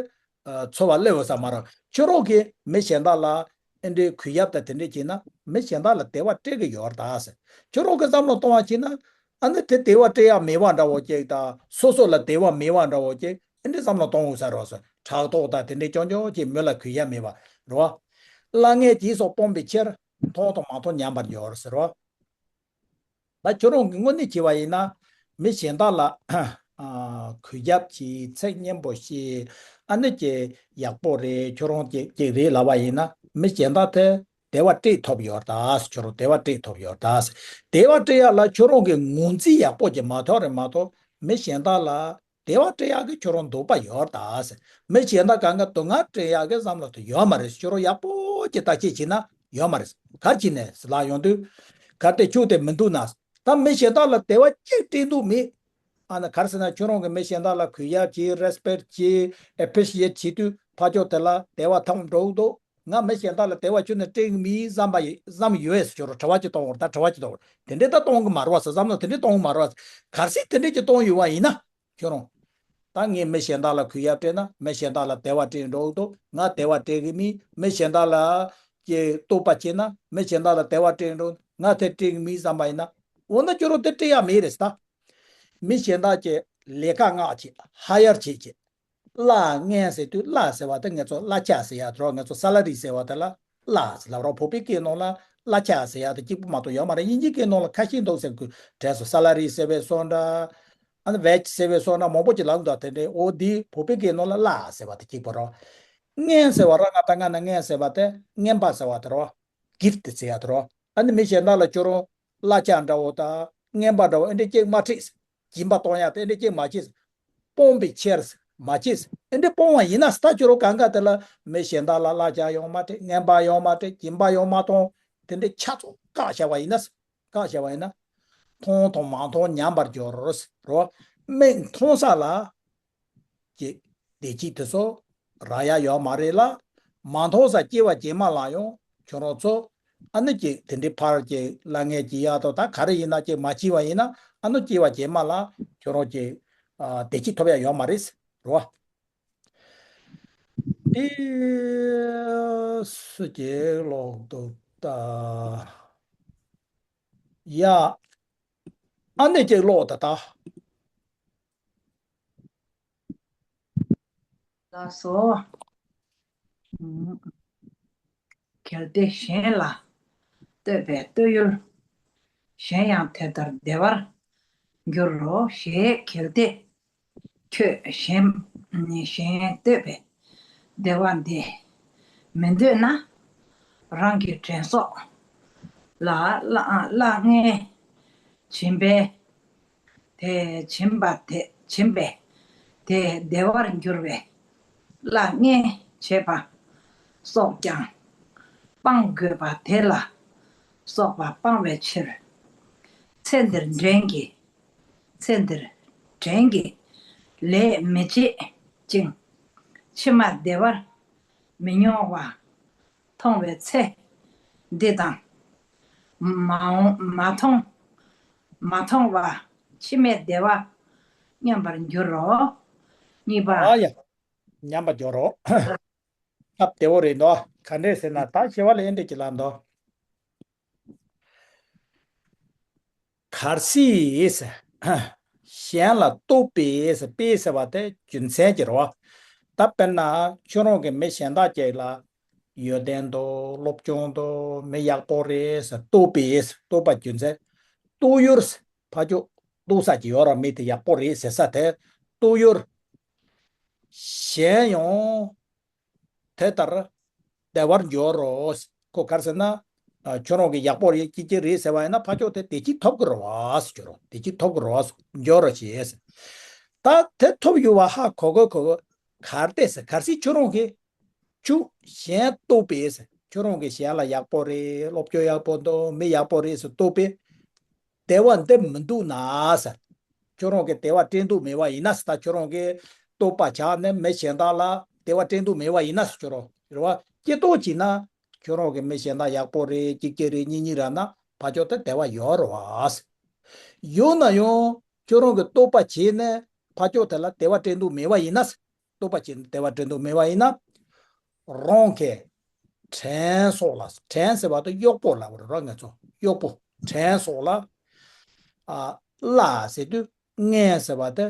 ཨ། འཚོ་བ་སླེབས་ཡོད་ས་མ་རེད། ཁྱོད་རང་གིས་མི་གཞན་དག་ལ་ཨེ་འདྲའི་གུས་ཡབ་དང་དེ་འདྲས་བྱས་ན་མི་གཞན་དག་ལ་བདེ་བ་སྤྲད་ཀྱི་ཡོད་རེད་ད་ཟེར། ཁྱོད་རང་གིས་བསམ་བློ་གཏོང་བ་བྱས་ན། ཨ་ནི་དེ་བདེ་བ་སྤྲད་ཡག་མེད་པ་འདྲ་བོ་ཅིག་དང་། སོ་སོ་ལ་བདེ་བ་མེད་པ་འདྲ་བོ་ཅིག་ཨེ་འདྲའི་བསམ་བློ་གཏོང་འོང་ས་རེད་ཟེར། ཕྲག་དོག་དང་དེ་འདྲའི་རྐྱང་རྐྱང་ཅིག་མི་ལ་གུས་ཡབ་མེད་པ་རེད་བ། གླ་རྔན་བྱས་སོགས་སྤངས་པའི་ཕྱིར། མཐོང་དང་མ་མཐོང་མཉམ་པར་འགྱུར་ཟེར་བ། ད་ཁྱོད་རང་གིས་དངོས་གནས་བྱས་པ་ཡིན་ན། མི་གཞན་དག་ལ་ ཨ། གུས་ཞབས་བྱེད། ཚིག་སྙན་པོ་བཤད། ཨ་ནི་ཀྱི་ཡག་པོ་རེད། ཁྱོད་རང་ཀྱི་ཀྱི་རེད་ལབ་པ་ཡིན་ན། མི་གཞན་དག་དེ་བདེ་བ་སྤྲད་ཐུབ་ཡོད་ད། ཁྱོད་རང་བདེ་བ་སྤྲད་ཐུབ་ཡོད་ད། བདེ་བ་སྤྲད་ཡག་ལ་ཁྱོད་རང་གི་ངོས་འཛིན་ཡག་པོ་ཅིག་མ་ཐོབ་རེད་མ་གཏོགས། མི་གཞན་དག་ལ་བདེ་བ་སྤྲད་ཡག་གི་ཁྱོད་རང་འདོད་པ་ཡོད་ད། མི་གཞན་དག་གང་ག་སྡུག་བསྔལ་སྤྲད་ཡག་གི་བསམ་བློ་དེ་ཡོད་མ་རེད། ཁྱོད་རང་ཡག་པོ་ཅིག་བརྟག་དཔྱད་བྱས་ན་ཡོད་མ་རེད། ག་རེ་བྱས་ནས་ལབ་ཡོང་དུས། གལ་ཏེ་ཁྱོད་དེ་མི་འདུག་ན། ད་མི་གཞན་དག་ལ་བདེ་བ་གཅིག་སྤྲད་འདོད་མེད། ཨ་ནི་ག་རེ་ཟེར་ན། ཁྱོད་རང་གིས་མི་གཞན་དག་ལ་གུས་ཞབས་བྱེད། རེ་སི་པེག་བྱེད། ཨེ་པི་རི་ཤི་ཨེཊ་བྱེད་དུས། ཕར་ཕྱོགས་དེ་ལ་བདེ་བ་ཐོབ་འགྲོ་གི་འདུག་ང་མི་གཞན་དག་ལ་བདེ་བ་ཁྱོན་ནས་སྤྲད་གི་མིན་བསམ་པ་ཡི་བསམ་ཡོད་ཟེར། ཁྱོད་རང་དྲི་བ་ཅིག་གཏོང་བར། ད་དྲི་བ་ཅིག་གཏོང་བར། དེ་འདྲས་ད་གཏོང་གི་མ་རེད་བ་ཟེར། བསམ་བློ་དེ་འདྲས་གཏོང་གི་མ་རེད་བ་ཟེར། གལ་སྲིད་དེ་འདྲས་ཅིག་གཏོང་ཡོད་པ་ཡིན་ན། ཁྱོད་རང་། ད་ངས་མི་གཞན་དག་ལ་གུས་ཞབས་སྤྲད་ན་མི་གཞན་དག་ལ་བདེ་བ་སྤྲད་འགྲོ་གི་འདུག་ང་བདེ་བ་སྤྲད་གི་མིན། མི་གཞན་དག་ལ་ཀྱི་བསྟོད་པ་བྱས་ན་མི་གཞན་དག་ལ་བདེ་བ་སྤྲད་འགྲོ། ང་དེ་སྤྲད་གི་མིན་བསམ་པ་ཡིན་ན། འོ་ན་ཁྱོད་རང་དེ་སྤྲད་ཡག་མེད་རེད་ད། མི་གཞན་དག་གི་ལས་ཀ་མངགས་བྱས། ཧ་ཡར་བྱས་བྱས། གླ་རྔན་ཟེར་དུས། གླ་ཟེར་བ་དེ་ང་ཚོ་གླ་ཆ་ཟེར་ཡག་དེ་རེད། ང་ཚོ་སེ་ལ་རི་ཟེར་བ་དེ་ལ་གླ་ཟེར་ལབ་རེད། བོད་པའི་སྐད་ནང་ལ་གླ་ཆ་ཟེར་ཡག་དེ་གཅིག་པུ་མ་གཏོགས་ཡོད་མ་རེད། དབྱིན་ཇིའི་སྐད་ནང་ལ་ཁ་ཤས་འདུག་ཟེར་གི་དྲན་སོང་། སེ་ལ་རི་ཟེར་བའི་བཟོ་འདྲ། ཨ་ནི་ཝེཇ་ཟེར་བའི་བཟོ་འདྲ་མང་པོ་ཅིག་ལབ་འདུག་དེ་འདྲའི། འོ་འདི་བོད་པའི་སྐད་ནང་ལ་གླ་ཟེར་བ་དེ་གཅིག་པུ་རེད། རྔན་ཟེར་བ་རང་ང་ད་སྔ་ན་རྔན་ཟེར་བ་དེ་རྔན་པ་ཟེར་བ་དེ་རེད། གིཕ་ཊི་ཟེར་ཡག་དེ་རེད། ཨ་ནི་མི་གཞན་དག་ལ་ཁྱོད་རང་གླ་ཆ་འདྲ་བོ་དང་རྔན་པ་འདྲ་བོ་ཨེ་འདྲས་ཅིག་མ་སྤྲད། སྦྱིན་པ་གཏོང་ཡག་དེ་ཨེ་འདྲས་ཅིག་མ་བྱས། སྤོང་བའི་ཕྱིར་མ་བྱས། ཨེ་འདྲས་སྤོང་བ་ཡིན་ན། ད་ཁྱོད་རང་གང་ག་དེ་ལ་མི་གཞན་དག་ལ་གླ་ཆ་ཡང་མ་སྤྲད། རྔན་པ་ཡང་མ་སྤྲད། སྦྱིན་པ་ཡང་མ་གཏོང་། དེ་འདྲས་ཆ་ཚང་བཀག་བཞག་པ་ཡིན་ན། བཀག་བཞག་པ་ཡིན་ན། མཐོང་དང་མ་མཐོང་མཉམ་པར་འགྱུར་རོ། མིག་མཐོང་ས་ལ་ཀྱི་བདེ་སྐྱིད་དེ་ཚོ་རག་ཡག་ཡོད་མ་རེད་ལ། མ་མཐོང་ས་སྐྱེ་བ་རྗེས་མ་ལ་ཡང་ཁྱོད་རང་ཚོ་ཨ་ནི་ཀྱི་དེ་འདྲའི་ཕར་ཀྱི་གླ་རྔན་གྱི་ཡག་དང་ད་ག་རེ་ཡིན་ན་ཀྱི་མ་བྱས་པ་ཡིན་ན། ཨ་ནི་སྐྱེ་བ་རྗེས་མ་ལ་ཁྱོད་རང་ཀྱི་ཨ་བདེ་སྐྱིད་ཐོབ་ཡག་ཡོད་མ་རེད་རོ། ཨེ་སུ་ཅིག་ཀློག་འདུག་ད། ཡ། ཨ་ནི་ཅིག་ཀློག་ད་ད། ལགས་སོ། ཨུམ། གལ་ཏེ་གཞན་ལ་བསྟོད་པས་བསྟོད་ཡུལ། གཞན་ཡང་དེ་ལྟར་བདེ་བར་འགྱུར་རོ་ཞེས་གལ་ཏེ། ཁྱོད་གཞན་གཞན་བསྟོད་པས་བདེ་བ་འདི་མི་འདོད་ན། རང་གི་དྲན་གསོ་ལ་གླ་གླ་རྔན་བྱིན་པས། དེ་བྱིན་པ་དེ་བྱིན་པས་དེ་བདེ་བར་འགྱུར་བས། གླ་རྔན་བྱེད་པ་སོགས་ཀྱང་སྤང་དགོས་པ་དེ་ལ་སོགས་པ་སྤང་བའི་ཕྱིར། ཚེ་འདིར་འདྲེན་གྱི་ཚེ་འདིར་འདྲེན་གྱི་ལས་མི་བྱེད་ཅིང་། ཕྱི་མ་བདེ་བར་མི་མྱོང་བ་མཐོང་བའི་ཚེ་འདི་དང་། མ་འོང་མ་མཐོང་མ་མཐོང་བ་ཕྱི་མའི་བདེ་བ་མཉམ་པར་འགྱུར་རོ། གཉིས་པ། ཨ་ཡ། མཉམ་པར་འགྱུར་རོ། སྟབས་བདེ་བོ་རེད་འདུག་ག་འདྲས་ཟེར་ན། ད་ཞི་བ་ལྷས་འདི་འདྲས་ཅིག་ལབ་འདུག་གལ་སྲིད་གཞན་ལ་བསྟོད་པས་དཔེ་ཟེར་བ་དེ་རྒྱུ་མཚན་གྱིས་རེད་བ། ད་དཔེར་ན་ཁྱོད་རང་གིས་མི་གཞན་དག་ཅིག་ལ་ཡོན་ཏན་འདུག་སློབ་སྦྱོང་འདུག་མི་ཡག་པོ་རེད་ཟེར་བསྟོད་པས། བསྟོད་པ་རྒྱུ་མཚན། བསྟོད་ཡུལ། ཕར་ཕྱོགས་བསྟོད་ས་ཅིག་ཡོད་ར། མི་དེ་ཡག་པོ་རེད་ཟེར་ས་དེ་བསྟོད་ཡུལ། གཞན་ཡང་དེ་ལྟར་བདེ་བར་འགྱུར་རོ། ཁོ་ག་རེ་ཟེར་ན། ཨ། ཁྱོད་རང་གི་ཡག་པོ་རེད། སྐྱིད་སྐྱིད་རེད་ཟེར་བ་ཡིན་ན། ཕར་ཕྱོགས་དེ་བདེ་སྐྱིད་ཐོབ་ཀྱི་རེད་བ། ཁྱོད་རང་བདེ་སྐྱིད་ཐོབ་ཀྱི་རེད་བ། འགྱུར་རོ་ཞེས། ད་དེ་ཐོབ་ཡོད་པ་ཧ་གོ་གོ་གོ་གོ། གལ་ཏེ་ཟེར། གལ་སྲིད་ཁྱོད་རང་གིས་ཁྱོད་གཞན་བསྟོད་པས་ཟེར། ཁྱོད་རང་གིས་གཞན་ལ་ཡག་པོ་རེད། སློབ་སྦྱོང་ཡག་པོ་འདུག་མི་ཡག་པོ་རེད་ཟེར་བསྟོད་པས། བདེ་བ་འདི་མི་འདུག་ན་ཟེར། ཁྱོད་རང་གིས་བདེ་བ་སྤྲད་འདོད་མེད་པ་ཡིན་ན་ཟེར། ད་ཁྱོད་རང་གིས་བསྟོད་པ་བྱས་ནས་མི་གཞན་དག་ལ་བདེ་བ་སྤྲད་འདོད་མེད་པ་ཡིན་ན་ཟེར། ཁྱོད་རང་རེད་བ། སྐྱེ་ཐོག་བྱས་ན་ཁྱོད་རང་གིས་མི་གཞན་དག་ཡག་པོ་རེད། སྐྱིད་སྐྱིད་རེད། གཉིད་གཉིད་ར་ན་ཕར་ཕྱོགས་དེ་བདེ་བ་ཡོད་རེད་བ། ཡོད་ན་ཡང་ཁྱོད་རང་གིས་བསྟོད་པ་བྱས་ནས་ཕར་ཕྱོགས་དེ་ལ་བདེ་བ་སྤྲད་འདོད་མེད་པ་ཡིན་ན་ཟེར། བསྟོད་པ་བྱས་ནས་བདེ་བ་སྤྲད་འདོད་མེད་པ་ཡིན་ན། རང་གི་དྲན་སོགས་ལ། དྲན་ཟེར་བ་དེ་གཡོག་པོ་ལབ་པ་རེད་ར། ང་ཚོ་གཡོག་པོ། དྲན་སོགས་ལ། ཨ། གླ་ཟེར་དུས་རྔན་ཟེར་བ་དེ་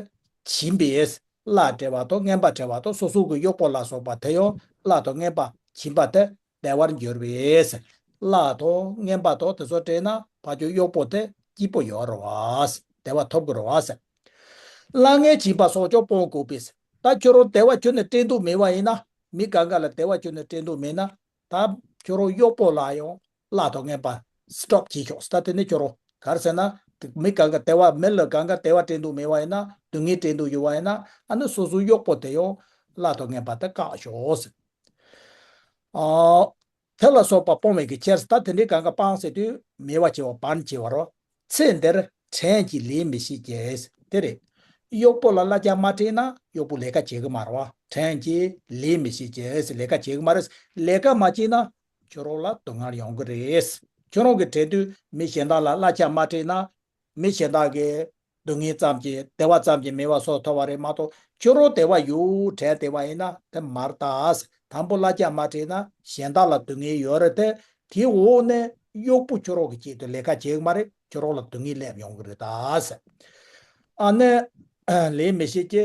བྱིན་པས། གླ་སྤྲད་པ་དང་རྔན་པ་སྤྲད་པ་དང་། སོ་སོ་གི་གཡོག་པོ་ལ་སོགས་པ་དེ་ཡང་གླ་དང་རྔན་པ་བྱིན་པ་དེ་བདེ་བར་འགྱུར་བས། གླ་དང་རྔན་པ་དང་དེ་ཚོ་སྤྲད་ན་ཕར་ཕྱོགས་གཡོག་པོ་དེ་སྐྱིད་པོ་ཡོད་རེད་བ། བདེ་བ་ཐོབ་ཀྱི་རེད་བ། གླ་རྔན་བྱིན་པ་སོགས་ཀྱང་སྤོང་དགོས་པས། ད་ཁྱོད་རང་བདེ་བ་ཁྱོན་ནས་སྤྲད་འདོད་མེད་པ་ཡིན་ན། མི་གང་ག་ལ་བདེ་བ་ཁྱོན་ནས་སྤྲད་འདོད་མེད་ན། ད་ཁྱོད་རང་གཡོག་པོ་ལ་ཡང་གླ་དང་རྔན་པ་སི་ཊོབ་བྱེད་ཤོག། ད་དེ་ནི་ཁྱོད་རང་ག་རེ་ཟེར་ན། མི་གང་ག་བདེ་བ། མི་ལ་གང་ག་བདེ་བ་སྤྲད་འདོད་མེད་པ་ཡིན་ན། སྡུག་བསྔལ་སྤྲད་འདོད་ཡོད་པ་ཡིན་ན། ཨ་ནི་སོ་སོའི་གཡོག་པོ་དེ་ཡང་གླ་དང་རྔན་པ་དེ་བཀག་ཤོག་ཟེར། ཨ། དེ་ལ་སོགས་པ་སྤོང་བའི་གི་ཕྱིར། ད་དེ་འདྲའི་གང་ག་སྤང་ཟེར་དུས་མེད་པ་བྱས་པ། བཱན་བྱས་པ་རོ། ཚེ་འདིར་བྲན་གྱིས་ལས་མི་བྱེད་ཅེས། དེ་རེད། གཡོག་པོ་ལ་གླ་ཆ་མ་སྤྲད་ན་གཡོག་པོ་ལས་ཀ་བྱེད་གི་མ་རེད་བ། བྲན་གྱིས་ལས་མི་བྱེད་ཅེས། ལས་ཀ་བྱེད་གི་མ་རེད། ལས་ཀ་མ་བྱས་ན་ཁྱོད་རང་ལ་སྡུག་བསྔལ་ཡོང་གི་རེད། ཁྱོད་རང་གིས་བྲན་དུས་མི་གཞན་དག་ལ་གླ་ཆ་མ་སྤྲད་ན། མི་གཞན་དག་གིས་སྡུག་བསྔལ་ཙམ་གྱིས། བདེ་བ་ཙམ་གྱིས་མེད་པ་སོགས་ཐོབ་པ་རེད་མ་གཏོགས། ཁྱོད་རང་བདེ་བ་ཡོད་བྲན་བདེ་བ་ཡིན་ན་དེ་མ་རེད་ད། དང་པོ་གླ་ཆ་མ་སྤྲད་ན་གཞན་དག་ལ་སྡུག་བསྔལ་ཡོད་རེད་དེ། དེའི་འོག་ནས་གཡོག་པོ་ཁྱོད་རང་གི་ཆེད་དུ་ལས་ཀ་བྱེད་གི་མ་རེད། ཁྱོད་རང་ལ་སྡུག་བསྔལ་སླེབས་ཡོང་གི་རེད་ད་ཟེར། ཨ་ནི་ལས་མི་བྱེད་ཀྱི།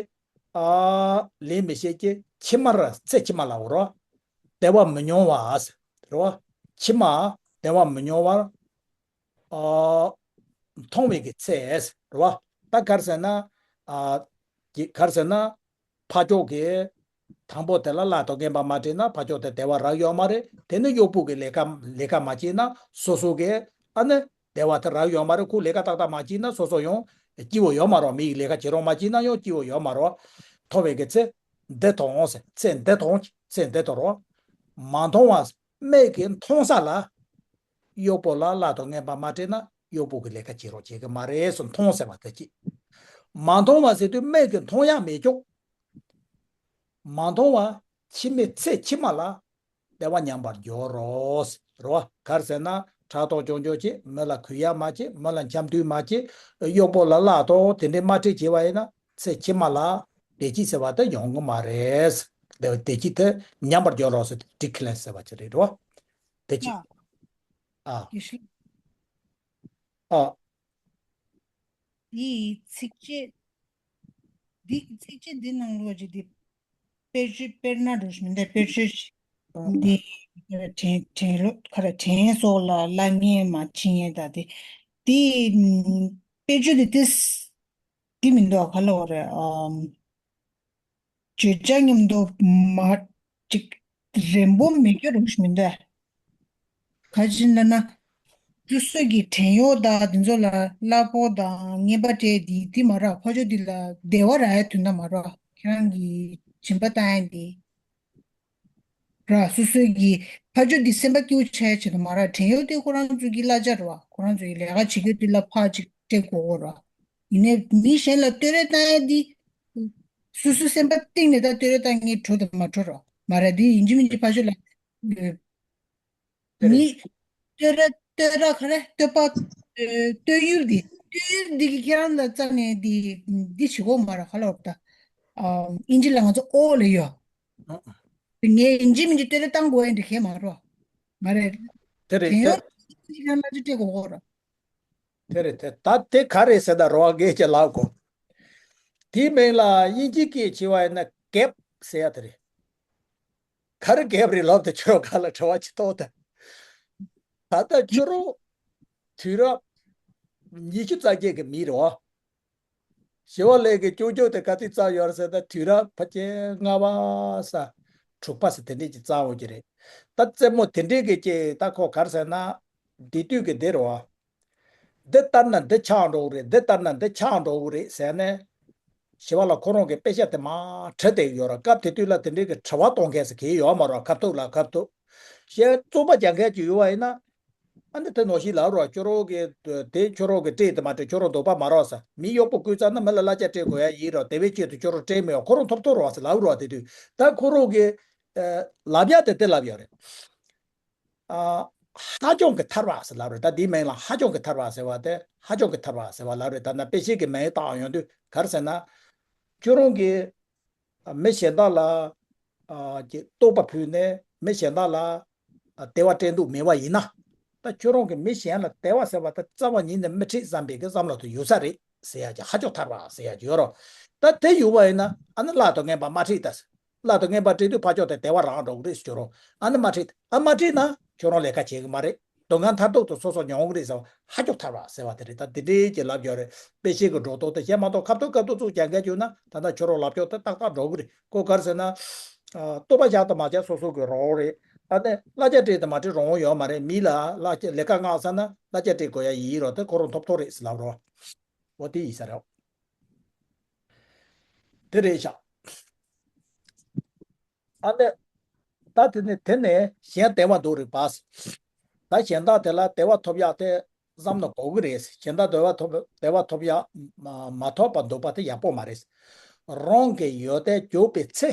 ཨ། ལས་མི་བྱེད་ཀྱི་ཕྱི་མར། ཚེ་ཕྱི་མ་ལ་འོ་རོ། བདེ་བ་མི་མྱོང་བ་ཟེར་རོ། ཕྱི་མ་བདེ་བ་མི་མྱོང་བར། ཨ། མཐོང་བའི་གི་ཚེ་རེད་བ། ད་ག་རེ་ཟེར་ན། ཨ། གི་ག་རེ་ཟེར་ན། ཕ་ཕྱོགས་ཀྱི་དང་པོ་དེ་ལ་གླ་དང་རྔན་པ་མ་སྤྲད་ན་ཕ་ཕྱོགས་དེ་བདེ་བ་རག་ཡོད་མ་རེད། དེ་ནི་གཡོག་པོ་གི་ལས་ཀ་ལས་ཀ་མ་བྱས་ན་སོ་སོ་གི་ཨ་ནི་བདེ་བ་དེ་རག་ཡོད་མ་རེད། ཁོ་ལས་ཀ་ཏག་ཏག་མ་བྱས་ན་སོ་སོ་ཡང་སྐྱིད་པོ་ཡོད་མ་རེད། མི་ཡི་ལས་ཀ་བྱེད་རོགས་མ་བྱས་ན་ཡང་སྐྱིད་པོ་ཡོད་མ་རེད། མཐོང་བའི་གི་ཚེ་འདི་མཐོང་ཟེར། ཚེ་འདི་མཐོང་། ཚེ་འདི་མཐོང་རོགས། མ་མཐོང་བ། མིག་གིས་མཐོང་ས་ལ། གཡོག་པོ་ལ་གླ་དང་རྔན་པ་མ་སྤྲད་ན་གཡོག་པོ་གི་ལས་ཀ་བྱེད་རོགས་བྱེད་གི་མ་རེད་གསུངས། མཐོང་ཟེར་བ་དེ་གཅིག། མ་མཐོང་བ་ཟེར་དུས་མིག་གིས་མཐོང་ཡག་མེད་ཀྱོག། མ་མཐོང་བ་ཕྱི་མའི་ཚེ་ཕྱི་མ་ལ་བདེ་བ་ཉམས་པར་འགྱུར་རོ། རོ། ག་རེ་ཟེར་ན། ཕྲག་དོག་ཆུང་ཆུང་བྱེད། མི་ལ་གུས་ཡག་མ་བྱེད། མི་ལ་འཆམ་མཐུན་མ་བྱེད། གཡོག་པོ་ལ་གླ་དང་དེ་འདྲའི་མ་སྤྲད་བྱས་པ་ཡིན་ན་ཚེ་ཕྱི་མ་ལ་བདེ་སྐྱིད་ཟེར་བ་དེ་ཡོང་གི་མ་རེད། བདེ་བདེ་སྐྱིད་དེ་ཉམས་པར་འགྱུར་རོ་ཟེར། ཌི་ཀི་ལེན་ཟེར་བ་ཅིག་རེད་རོ། དེ་གཅིག། ཡ། ཨ། དགེ་བཤེས། ཨ། འདིའི་ཚིགས་བཅད། འདི་ཚིགས་བཅད་འདི་ནང་ལོགས་ཀྱི་འདི་དཔེར་བརྗོད་དཔེར་ན་འགྲོ་བཞིན་འདི་དཔེར་བརྗོད་ཅིག། འདི་དྲན་དྲན་ལོ་ཁ་ར་དྲན་སོགས་ལ་གླ་རྔན་མ་བྱིན་ཡས་ད་དེ། འདི་དཔེར་བརྗོད་འདི་ཏིས་འདི་མི་འདུག་ག་ལ་འོ་རེད། ཨམ། བརྗོད་བྱ་མཉམ་དུ་མ་ཅིག་རན་པོ་མེད་རྒྱུ་རུ་མི་འདུག་ག་ཅི་ལབ་ན། སོ་སོ་གི་བྲན་གཡོག་དང་དེ་ཚོ་ལ་གླ་ཕོགས་དང་རྔན་པ་སྤྲད་དེ་དེ་མ་རག་ཕ་ཆོས་འདི་ལ་བདེ་བ་རག་ཡ་དོན་དག་མ་རག་ཁྱེད་རང་གི་སྦྱིན་པ་བཏང་ཡ་འདི་ར། སོ་སོ་གི་ཕ་ཆོས་འདི་སེམས་པ་སྐྱིད་པོ་ཆགས་ཡ་ཆེད་དུ་མ་རག་བྲན་གཡོག་དེ་ཁོ་རང་ཚོ་གི་གླ་ཆ་ར་བ། ཁོ་རང་ཚོ་གི་ལས་ཀ་བྱེད་རྒྱུ་དེ་ལ་ཕར་ཅིག་སྤྲད་དགོས་གོ་ར། ཡིན་ནའི་མི་གཞན་ལ་བསྟོད་ར་བཏང་ཡ་འདི། སོ་སོའི་སེམས་པ་གཏིང་ནས་ད་བསྟོད་ར་བཏང་ངེས་བྲོ་དང་མ་བྲོ་རོ། མ་ར་འདི་ཡིན་གཅིག་མིན་གཅིག་ཕ་ཆོས་ལ། དེ་རེད། མི། བསྟོད་ར་བསྟོད་ར་ག་རེ་བསྟོད་པ། ཨེ། བསྟོད་ཡུལ་འདི་བསྟོད་ཡུལ་འདི་གི་ཁྱེད་རང་ལ་རྩ་ནས་འདི་འདི་བྱེད་དགོས་མ་ར་ག་ལ་འོར་ད། ཨ། ཨིན་ཇི་ལ་ང་ཚོ་ཨོ་ལ་ཡོད། ཨ། ཨ། ངས་ཡིན་གཅིག་མིན་གཅིག་བསྟོད་ར་བཏང་དགོས་ཡ་འདི་གས་མ་རོ། མ་རེད། དེ་རེད་དེ། ཁྱེད་རང་ལ་ཅི་སྤྲད་དགོས་གོ་ར། དེ་རེད་དེ། ད་དེ་ག་རེད་ཟེར་ན་རོ་བ་དགེ་ཅེས་ལབ་གོ། དེའི་མིང་ལ་དབྱིན་ཇི་སྐད་བྱས་པ་ཡིན་ན་གེབ་ཟེར་ཡ་དེ་རེད། ག་རེ་གེབ་རེད་ལབ་དེ་ཁྱོད་རང་ག་ལ་དྲི་བ་ཅིག་གཏོང་དང་། ད་ལྟ་ཁྱོད་རང་དུས་རབས་ཉི་ཤུ་རྩ་བརྒྱད་ཀྱི་མི་རེད་བ། ཞི་བ་ལྷས་ཀྱི་སྐྱོན་བརྗོད་དེ་ག་དུས་བརྩམས་ཡོད་རེད་ཟེར་ན། དུས་རབས་ཕལ་ཆེར་ལྔ་པ་ས། དྲུག་པ་ས་དེ་འདྲས་ཀྱི་བརྩམས་ཡོད་ཀྱི་རེད། ད་རྩེད་མོ་དེ་འདྲས་ཀྱི་ཅིག་ད་ཁོ་ག་རེ་ཟེར་ན། འདི་དུས་ཀྱི་འདི་རེད་བ། འདི་ལྟར་ན་འདི་ཆགས་འགྲོ་གི་རེད། འདི་ལྟར་ན་འདི་ཆགས་འགྲོ་གི་རེད་ཟེར་ནས། ཞི་བ་ལྷ་ཁོ་རང་གི་དཔེ་ཆ་དེ་མར་བྲིས་བསྡད་ཡོད་རེད། སྐབས་དེ་དུས་ལ་དེ་འདྲས་ཀྱི་དྲི་བ་གཏོང་མཁན་ཟེར་གྱི་ཡོད་མ་རེད། ཁ་ཐུག་ལ་ཁ་ཐུག་ཞེས་རྩོད་པ་རྒྱག་མཁན་ཅིག་ཡོད་པ་ཡིན་ན། ཨ་ནི་དེ་ནོར་ཞིག་ལབ་རོགས། ཁྱོད་རང་གི་དེ་ཁྱོད་རང་གི་སྤྲད་དེ་མ་སྤྲད་ཁྱོད་རང་འདོད་པ་མ་རོགས་ཟེར། མི་གཡོག་པོ་བསྐོས་ཚར་ན་མི་ལ་གླ་ཆ་སྤྲད་དགོས་ཡ་ཡིན་རོགས། དེ་བས་ཆེད་དུ་ཁྱོད་རང་སྤྲད་མི་ཡོང་། ཁོ་རང་ཐོབ་ཐོབ་རོགས་ཟེར་ལབ་རོགས། དེ་དུས་ད་ཁོ་རང་གི་ལབ་ཡ་དེ་དེ་ལབ་ཡོད་རེད། ཨ། ཧ་ཅང་གི་ཐར་བ་ཟེར་ལབ་རེད། ད་འདིའི་མིང་ལ་ཧ་ཅང་གི་ཐར་བ་ཟེར་བ་དེ། ཧ་ཅང་གི་ཐར་བ་ཟེར་བ་ལབ་རེད། ད་ན་དཔེ་ཆའི་གི་མིང་བཏགས་ཡོང་དུས་ག་རེ་ཟེར་ན། ཁྱོད་རང་གི་མི་གཞན་དག་ལ་ཨ་ཀྱི་རྟོག་པ་ཕུལ་ནས་མི་གཞན་དག་ལ་ཨ་བདེ་བ་སྤྲད་འདོད་མེད་པ་ཡིན་ན། ད་ཁྱོད་རང་གིས་མི་གཞན་ལ་བདེ་བ་ཟེར་བ་ད་རྩ་བ་ཉིད་ནས་མི་སྤྲད་བསམ་པའི་གི་བསམ་བློ་དེ་ཡོད་ས་རེད་ཟེར་ཡ་ཀྱི་ཧ་ཅང་ཐར་བ་ཟེར་ཡ་ཀྱི་ཡོད་རོགས། ད་དེ་ཡོད་པ་ཡིན་ན་ཨ་ནི་གླ་དང་རྔན་པ་མ་སྤྲད་ད་ཟེར། གླ་དང་རྔན་པ་སྤྲད་དུས་ཕར་ཕྱོགས་དེ་བདེ་བ་རག་འགྲོ་གི་རེད་ཟེར་ཀྱི་ཡོད་རོགས། ཨ་ནི་མ་སྤྲད། ཨ་མ་སྤྲད་ན་ཁྱོད་རང་ལས་ཀ་བྱེད་གི་མ་རེད། སྡུག་བསྔལ་མཐར་ཐུག་ཏུ་སོ་སོ་མྱོང་གི་རེད་ཟེར་བ་ཧ་ཅང་ཐལ་བ་ཟེར་བ་དེ་རེད། ད་དེ་འདྲའི་གི་ལབ་ཡོད་རེད། དཔེ་ཤེས་ཀྱི་སྒྲོ་འདོགས་དེ་བཤད་མ་གཏོགས་ཁ་ཐུག་ཁ་ཐུག་ཚུགས་རྒྱག་མཁན་བྱུང་ན་ད་ལྟ་ཁྱོད་རང་ལབ་ཕྱོགས་དེ་ཏག་ཏག་འགྲོ་གི་རེད། ཁོ་ག་རེ་ཟེར་ན། ཨ། བསྟོད་པ་བཞག་དང་མ་བཞག་སོ་སོ་གི་རང་དབང་རེད། ཨ་ནི་གླ་ཆ་སྤྲད་དང་མ་སྤྲད་རང་དབང་ཡོད་མ་རེད། མི་ལ་གླ་ཆ་ལས་ཀ་མངགས་ཚར་ན་གླ་ཆ་སྤྲད་དགོས་ཡ་ཡིན་རོགས། དེ་ཁོ་རང་ཐོབ་ཐང་རེད་ཟེར་ལབ་རོགས། འོ་དེ་ཡིན་ས་རེད། དེ་རེད་ཤག་ཨ་ནི། ད་དེ་ནས་དེ་ནས་གཞན་བདེ་བ་འདོད་རིགས་པ། ད་གཞན་དག་དེ་ལ་བདེ་བ་ཐོབ་ཡག་དེ་བསམ་ན་དགོས་ཀྱི་རེད། གཞན་དག་བདེ་བ་ཐོབ་བདེ་བ་ཐོབ་ཡག་མ་མ་ཐོབ་པ་འདོད་པ་དེ་ཡག་པོ་མ་རེད། རང་གི་ཡོན་ཏན་གྱུར་པའི་ཚེ།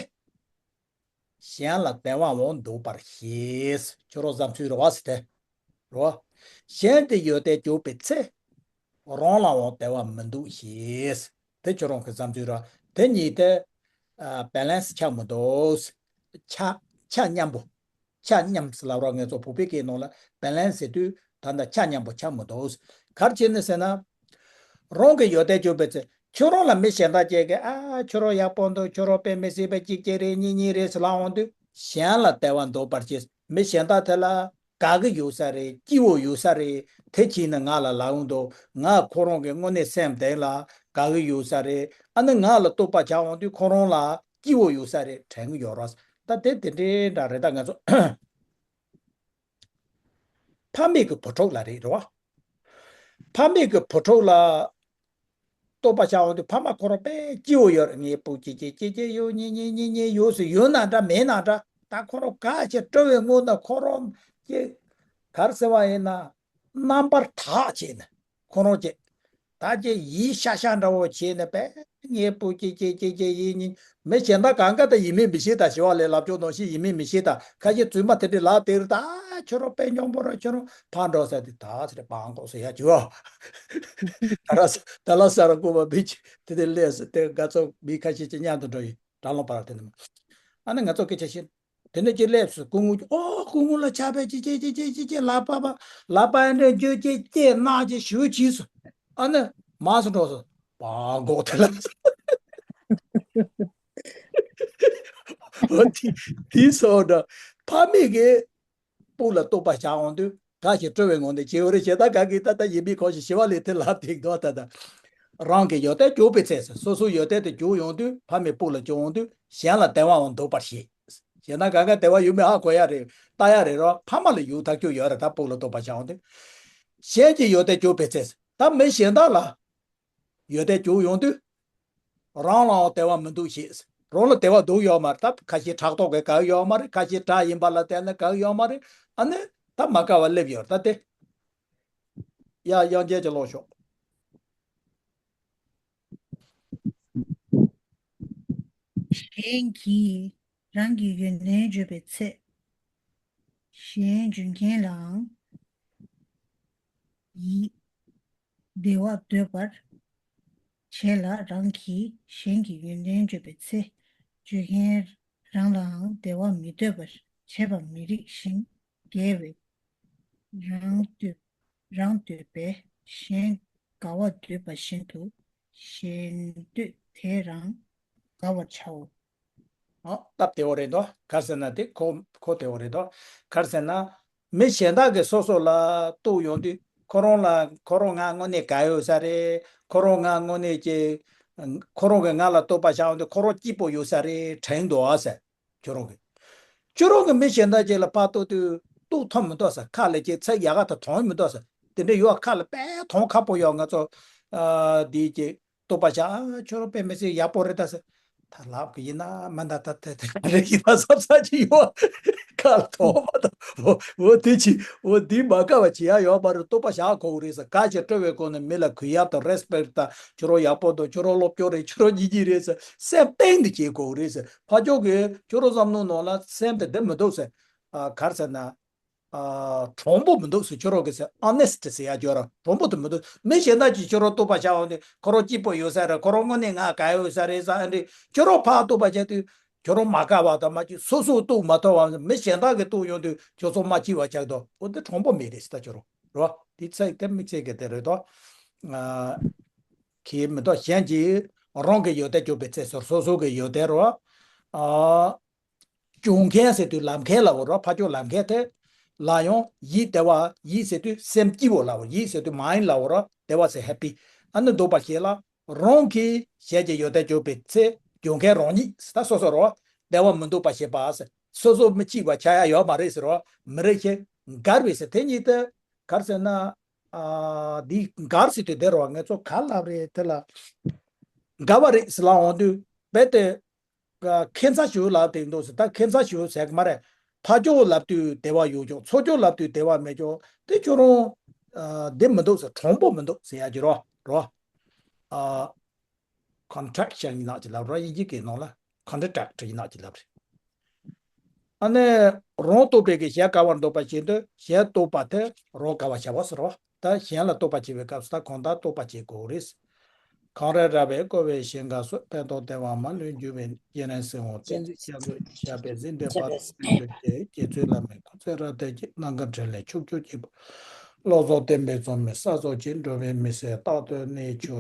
གཞན་ལ་བདེ་བའང་འདོད་པར་བྱེད། ཁྱོད་རང་བསམ་ཚུལ་རེད་བ་ཟེར་ཏེ། རེད་བ། གཞན་གྱི་ཡོན་ཏན་གྱུར་པའི་ཚེ། རང་ལའང་བདེ་བ་མི་འདོད་བྱེད། དེ་ཁྱོད་རང་གི་བསམ་ཚུལ་རེད། དེ་གཉིས་དེ། ཨ། བེ་ལན་སི་ཆགས་མི་འདུག་ཆ་ཆ་མཉམ་པོ། ཆ་མཉམ་ཟེར་ལབ་རོགས། ངེད་ཚོ་བོད་པའི་སྐད་ནང་ལ་བེ་ལན་སི་ཟེར་དུས་ད་ལྟ་ཆ་མཉམ་པོ་ཆགས་མི་འདུག་ག་རེ་བྱས་ནས་ཟེར་ན། རང་གི་ཡོན་ཏན་གྱུར་པའི་ཚེ། ཁྱོད་རང་ལ་མི་གཞན་དག་ཅིག་གིས་ཨ་ཁྱོད་རང་ཡག་པོ་འདུག་ཁྱོད་རང་དཔེ་མི་སྲིད་པ་གཅིག་གཅིག་རེད། གཉིས་གཉིས་རེད་ཟེར་ལབ་འོང་དུས་གཞན་ལ་བདེ་བ་འདོད་པར་བྱེད། མི་གཞན་དག་དེ་ལ་དགའ་གི་ཡོད་ས་རེད། སྐྱིད་པོ་ཡོད་ས་རེད། དེ་བྱས་ནས་ང་ལ་ལབ་འོང་དུས་ང་ཁོ་རང་གི་དངོས་གནས་སེམས་གཏིང་ལ་དགའ་གི་ཡོད་ས་རེད། ཨ་ནི་ང་ལ་བསྟོད་པ་བྱ་འོང་དུས་ཁོ་རང་ལ་སྐྱིད་པོ་ཡོད་ས་རེད་དྲན་གི་ཡོད་རེད། ད་དེ་དེ་འདྲའི་འདྲ་རེད། ད་ང་ཚོ་ཕ་མེས་ཀྱི་བུ་ཕྲུག་ལ་རེད་རེད་བ། ཕ་མེས་ཀྱི་བུ་ཕྲུག་ལ་བསྟོད་པ་བྱ་འོང་དུས་ཕ་མ་ཁོ་རང་དཔེ་སྐྱིད་པོ་ཡོད་རེད། ངའི་བུ་སྐྱིད་སྐྱིད་སྐྱིད་སྐྱིད་ཡོད། གཉིད་གཉིད་གཉིད་གཉིད་ཡོད་ཟེར་ཡོད་ན་འདྲ་མེད་ན་འདྲ། ད་ཁོ་རང་ག་ཞིག་སྤྲོ་བའི་ངང་ནས་ཁོ་རང་ཀྱི་ག་རེ་ཟེར་བ་ཡིན་ན་རྣམ་པར་དག་བྱས་ནས་ཁོ་རང་ཀྱི་ད་ཀྱི་ཡིད་ཤ་ཤ་འདྲ་བོ་བྱས་ནས་དཔེ་ངའི་བུ་སྐྱིད་སྐྱིད་སྐྱིད་སྐྱིད་ཡིན་ཉིན། མི་གཞན་དག་གང་ག་ད་ཡིད་མེད་མི་ཤེས། ད་ཞི་བ་ལྷས་ལབ་ཕྱོགས་ནང་བཞིན་ཡིད་མེད་མི་ཤེས། ད་ཁ་ཤས་རྫུན་མ་དེ་འདྲའི་ལབ་སྟེར། ད་ཁྱོད་རང་དཔེ་སྙོམས་པོ་རེད། ཁྱོད་རང་ཕར་འགྲོ་ཟེར་དུས་ད་ཟེར་བང་གོ་ཟེར་ཡ་བྱོས། ད་ལ་ད་ལ་ས་ར་སྐུ་མ་བིས་དེ་དེ་ལས་ཟེར་དེ་དགའ་ཚོགས་མི་ཁ་ཤས་ཀྱི་མཉམ་དུ་འགྲོ་ཡི་དྲ་ལོང་པ་ར་དེ་ནི་མ། ཨ་ནི་ང་ཚོ་སྐད་ཆ་བཤད། དེ་ནས་ཅི་སླེབས་སོ་སྐུ་ངོ་ཨོ་སྐུ་ངོ་ལ་ཆགས་པའི་ཅི་ཅི་ཅི་ཅི་ཅི་ཅི་ལག་པ་པ་ལག་པ་ཨེ་འདྲ་འཇུ་ཅི་ཅི་ནག་ཅི་ཞུ་ཅི་སོ། ཨ་ནི་མ་སོ་འགྲོ་སོ་བང་གོ་དེ་ལ། ཨོ་དེ་དེ་སོ་འདྲ་ཕ་མེས་ཀྱི་སྤུ་ལ་གཏུག་པ་བྱ་འོང་དུས་ག་ཞིག་སྤྲོ་བའི་ངང་ནས་བྱེད་འོ་རེ་བྱེད། ད་ག་གི་ད་ད་ཡིན་མིན་གོ་ཞིག་ཞི་བ་ལྷས་དེ་ལབ་དེ་འདུག་ད་ད་རང་གི་ཡོན་ཏན་གྱུར་པའི་ཚེ་སོ་སོའི་ཡོན་ཏན་དེ་གྱུར་ཡོང་དུས་ཕ་མའི་སྤུ་ལ་བྱུང་འོང་དུས་གཞན་ལ་བདེ་བའང་འདོད་པར་བྱེད། གཞན་དག་གང་ག་བདེ་བ་ཡོད་མེད་ཧ་གོ་ཡ་རེད། ལྟ་ཡ་རེད་རོ། ཕ་མ་ལ་ཡུལ་ཐག་གཅོད་ཡོད་རེད། ད་སྤུ་ལ་གཏུག་པ་བྱ་འོང་དུས་གཞན་གྱི་ཡོན་ཏན་གྱུར་པའི་ཚེ་ད་མི་གཞན་དག་ལ་ཡོན་ཏན་བྱུང་ཡོང་དུས། རང་ལའང་བདེ་བ་མི་འདུག་ཞེས། རང་ལ་བདེ་བ་འདུག་ཡོད་མ་རེད། ད་ཁ་ཤས་ཕྲག་དོག་གིས་དགའ་ཡོད་མ་རེད། ཁ་ཤས་དགྲ་ཡིན་པ་ལ་བརྟེན་ནས་དགའ་ཡོད་མ་རེད། ཨ་ནི་ད་མ་དགའ་བ་སླེབས་ཡོད་རེད། ད་དེ་ཡ་དབྱངས་ཅན་གྱིས་ཀློག་ཤོག་གཞན་གྱིས་རང་གི་ཡོན་ཏན་བརྗོད་པའི་ཚེ། གཞན་བརྗོད་མཁན་ལའང་ཡིད། བདེ་བ་འདོད་པར་བྱེད་ལ། རང་གིས་གཞན་གྱི་ཡོན་ཏན་བརྗོད་པའི་ཚེ། བརྗོད་མཁན་རང་ལའང་བདེ་བ་མི་འདོད་པར་བྱེད་པ་མི་རིགས་ཤིང་། རྒྱལ་བས་རང་འདོད་རང་འདོད་པས་གཞན་དགའ་བ་འདོད་པ་བཞིན་དུ་གཞན་འདོད་དེ་རང་དགའ་བར་བྱའོ། ཨ། སྟབས་བདེ་བོ་རེད་དོ། ག་རེ་ཟེར་ན་དེ་ཁོ་ཁོ་བདེ་བོ་རེད་དོ། ག་རེ་ཟེར་ན། མི་གཞན་དག་གིས་སོ་སོ་ལ་གཏུག་ཡོང་དུས་ཁོ་རང་ལ་ཁོ་རང་ང་དངོས་གནས་དགའ་ཡོད་ས་རེད། ཁོ་རང་ང་དངོས་གནས་ཀྱི་ཁོ་རང་གིས་ང་ལ་གཏུག་པ་བྱ་ཡོང་དུས་ཁོ་རང་སྐྱིད་པོ་ཡོད་ས་རེད་དྲན་འདུག་ཨ་ཟེར། ཁྱོད་རང་གིས་ཁྱོད་རང་གིས་མི་གཞན་དག་ཅིག་ལ་ཕར་གཏུག་དུས་གཏུག་ཐུབ་མི་འདུག་ཟེར། ཁ་ལ་ཅིག་ཚིག་ཡག་ག་ད་ཐོན་མི་འདུག་ཟེར། དེ་འདྲ་ཡོད། ཁ་ལ་དཔེ་ཐོན་ཁག་པོ་ཡོད། ང་ཚོ་ཨ་འདི་ཅིག་གཏུག་པ་བྱ། ཨ་ཁྱོད་རང་དཔེ་མི་སྲིད་ཡག་པོ་རེད་ད་ཟེར། ད་ལབ་གི་ཡིན་ན་མ་ད་ད་ད་ད་ག་རེ་ཡིན་ན་བསམ་ས་ཅིག་ཡོད། ཁ་ལ་ཐོག་མ་ད་འོ་འོ་དེ་ཅི་འོ་འདི་མ་དགའ་བ་བྱེད་ཡ་ཡོད་མ་རེད། གཏུག་པ་བྱ་དགོས་རེད་ཟེར། ག་ཅིག་སྤྲོ་བའི་སྒོ་ནས་མི་ལ་གུས་ཡབ་དང་རེ་སི་པེག་དང་ཁྱོད་རང་ཡག་པོ་འདུག་ཁྱོད་རང་སློབ་སྐྱོར་རེད། ཁྱོད་རང་ཉིད་ཀྱི་རེད་ཟེར་སེམས་གཏིང་ནས་བྱེད་དགོས་རེད་ཟེར། ཕ་ཕྱོགས་ཀྱི་ཁྱོད་རང་བསམ་བློ་ནང་ལ་སེམས་དེ་འདི་མི་འདུག་ཟེར། ཨ་ག་རེ་ཟེར་ན། ཨ་དྲང་པོ་མི་འདུག་ཟེར། ཁྱོད་རང་གི་ཟེར་ཨོ་ནེ་སི་ཊི་ཟེར་ཡ་ཅིག་ཡོད་ར། དྲང་པོ་དེ་མི་འདུག་མི་གཞན་དག་ཅིག་ཁྱོད་རང་གཏུག་པ་བྱ་འོང་དུས་ཁོ་རང་སྐྱིད་པོ་ཡོད་ས་རེད། ཁོ་རང་དངོས་གནས་ང་དགའ་ཡོད་ས་རེད་ཟེར། ཨ་འདྲས་ཁྱོད་རང་ཕར་གཏུག་པ་བྱ་དུས་ཁྱོད་རང་མ་དགའ་བ་དང་མ་སྐྱིད། སོ་སོ་གཏུག་མ་ཐུབ་པ་མི་གཞན་དག་གིས་གཏུག་ཡོང་དུས་ཁྱོད་ཚོ་མ་སྐྱིད་པ་ཆགས་འདུག་འོ་དེ་དྲང་པོ་མེད་རེད་ཟེར། ད་ཁྱོད་རང་རེད་བ། དེ་ཚིག་དེ་དམིགས་བསལ་གྱི་དེ་རེད་དོ། ཨ་གི་མི་འདུག་གཞན་གྱིས་རང་གི་ཡོན་ཏན་བརྗོད་པའི་ཚེ་སོ་སོ་སོ་གི་ཡོན་ཏན་རེད་བ། ཨ། སྦྱོང་མཁན་ཟེར་དུས་ལམ་མཁན་ལ་འོ་རོ། ཕ་ཕྱོགས་ལམ་མཁན་དེ། ལ་ཡང་ཡིད་བདེ་བ། ཡིད་ཟེར་དུས་སེམས་སྐྱིད་པོ་ལབ་པ། ཡིད་ཟེར་དུས་མའིན་ལབ་པ་རེད། བདེ་བ་ཟེར་ཧེ་པི། ཨ་ནི་འདོད་པ་བྱེད་ལ། རང་གིས་ཞལ་གྱིས་ཡོ་བྱད་བྱུགས་པའི་ཚེ། རྒྱུ་མཁན་རང་ཉིད་ཟེར། ད་སོ་སོ་རེད་བ། བདེ་བ་མི་འདོད་པ་བྱེད་པ་ཟེར། སོ་སོ་མི་སྐྱིད་པ་ཆགས་ཡ་ཡོད་མ་རེད་ཟེར་བ། མི་རིགས་ཤིག་མགར་བས་ཟེར། དེ་ཉིད་དུ་ག་རེ་ཟེར་ན། ཨ། འདི་མགར་ཟེར་དུས་དེ་རེད་བ། ང་ཚོ་ག་ལབ་རེད། དེ་ལ་མགར་བ་རེད་ཟེར་ལབ་འོང་དུས། རྦད་དེ་ཁྱད་མཚར་ཞིག་ལབ་དེ་འདུག་ཟེར། ད་ཁྱད་མཚར་ཞིག་ཟེར་གི་མ་རེད། ཕར་ཕྱོགས་ལབ་དུས་བདེ་བ་ཡོད་ཀྱང་ཚུར་ཕྱོགས་ལབ་དུས་བདེ་བ་མེད་ཀྱང་དེ་ཁྱོད་རང་། ཨ། བདེ་མི་འདུག་ཟེར། དྲང་པོ་མི་འདུག་ཟེར་ཡ་གི་རེད་བ། རེད་བ། ཨ། ཀོན་ཊེ་རེག་ཤན་ཡིན་ནག་ཅིག་ལབ་རེད། དབྱིན་ཇི་གི་ནང་ལ་ཀོན་ཊི་རེག་ཊི་ཡིན་ནག་ཅིག་ལབ་རེད། ཨ་ནི་རང་རྟོགས་པའི་གི་གཞན་དགའ་བར་འདོད་པ་བཞིན་དུ་གཞན་རྟོགས་པ་དེ་རང་དགའ་བར་བྱ་བ་ཟེར་བ། ད་གཞན་ལ་རྟོགས་པ་བྱེད་པའི་སྐབས་སུ་ད་གང་ལྟར་རྟོགས་པ་བྱེད་དགོས་རེད། གངས་རི་ར་བས་བསྐོར་བའི་ཞིང་ཁམས་སུ། ཕན་འདོགས་བདེ་བ་མ་ལུས་འབྱུང་བའི་རྒྱུ། རིང་བསྲེལ་དབང་བསྟན་འཛིན་ཞབས་ལ་བཞག་པའི་གཟི་ལྡན་པ། དེ་ལ་སྐྱེས་དགེ་ཚུལ་བླ་མའི་སྐུ་ཚེ་རབ་བརྟན་གྱི། རྣམ་དཀར་འཕྲིན་ལས་ཕྱོགས་བཅུར་ཁྱབ་པ། བློ་རྫོགས་བསྟན་པའི་མཚོ་མོའི་ས་ཚོགས་ཀྱིས། འགྲོ་བའི་མི་ཚེ་རྟག་ཏུ་གནས་གྱུར།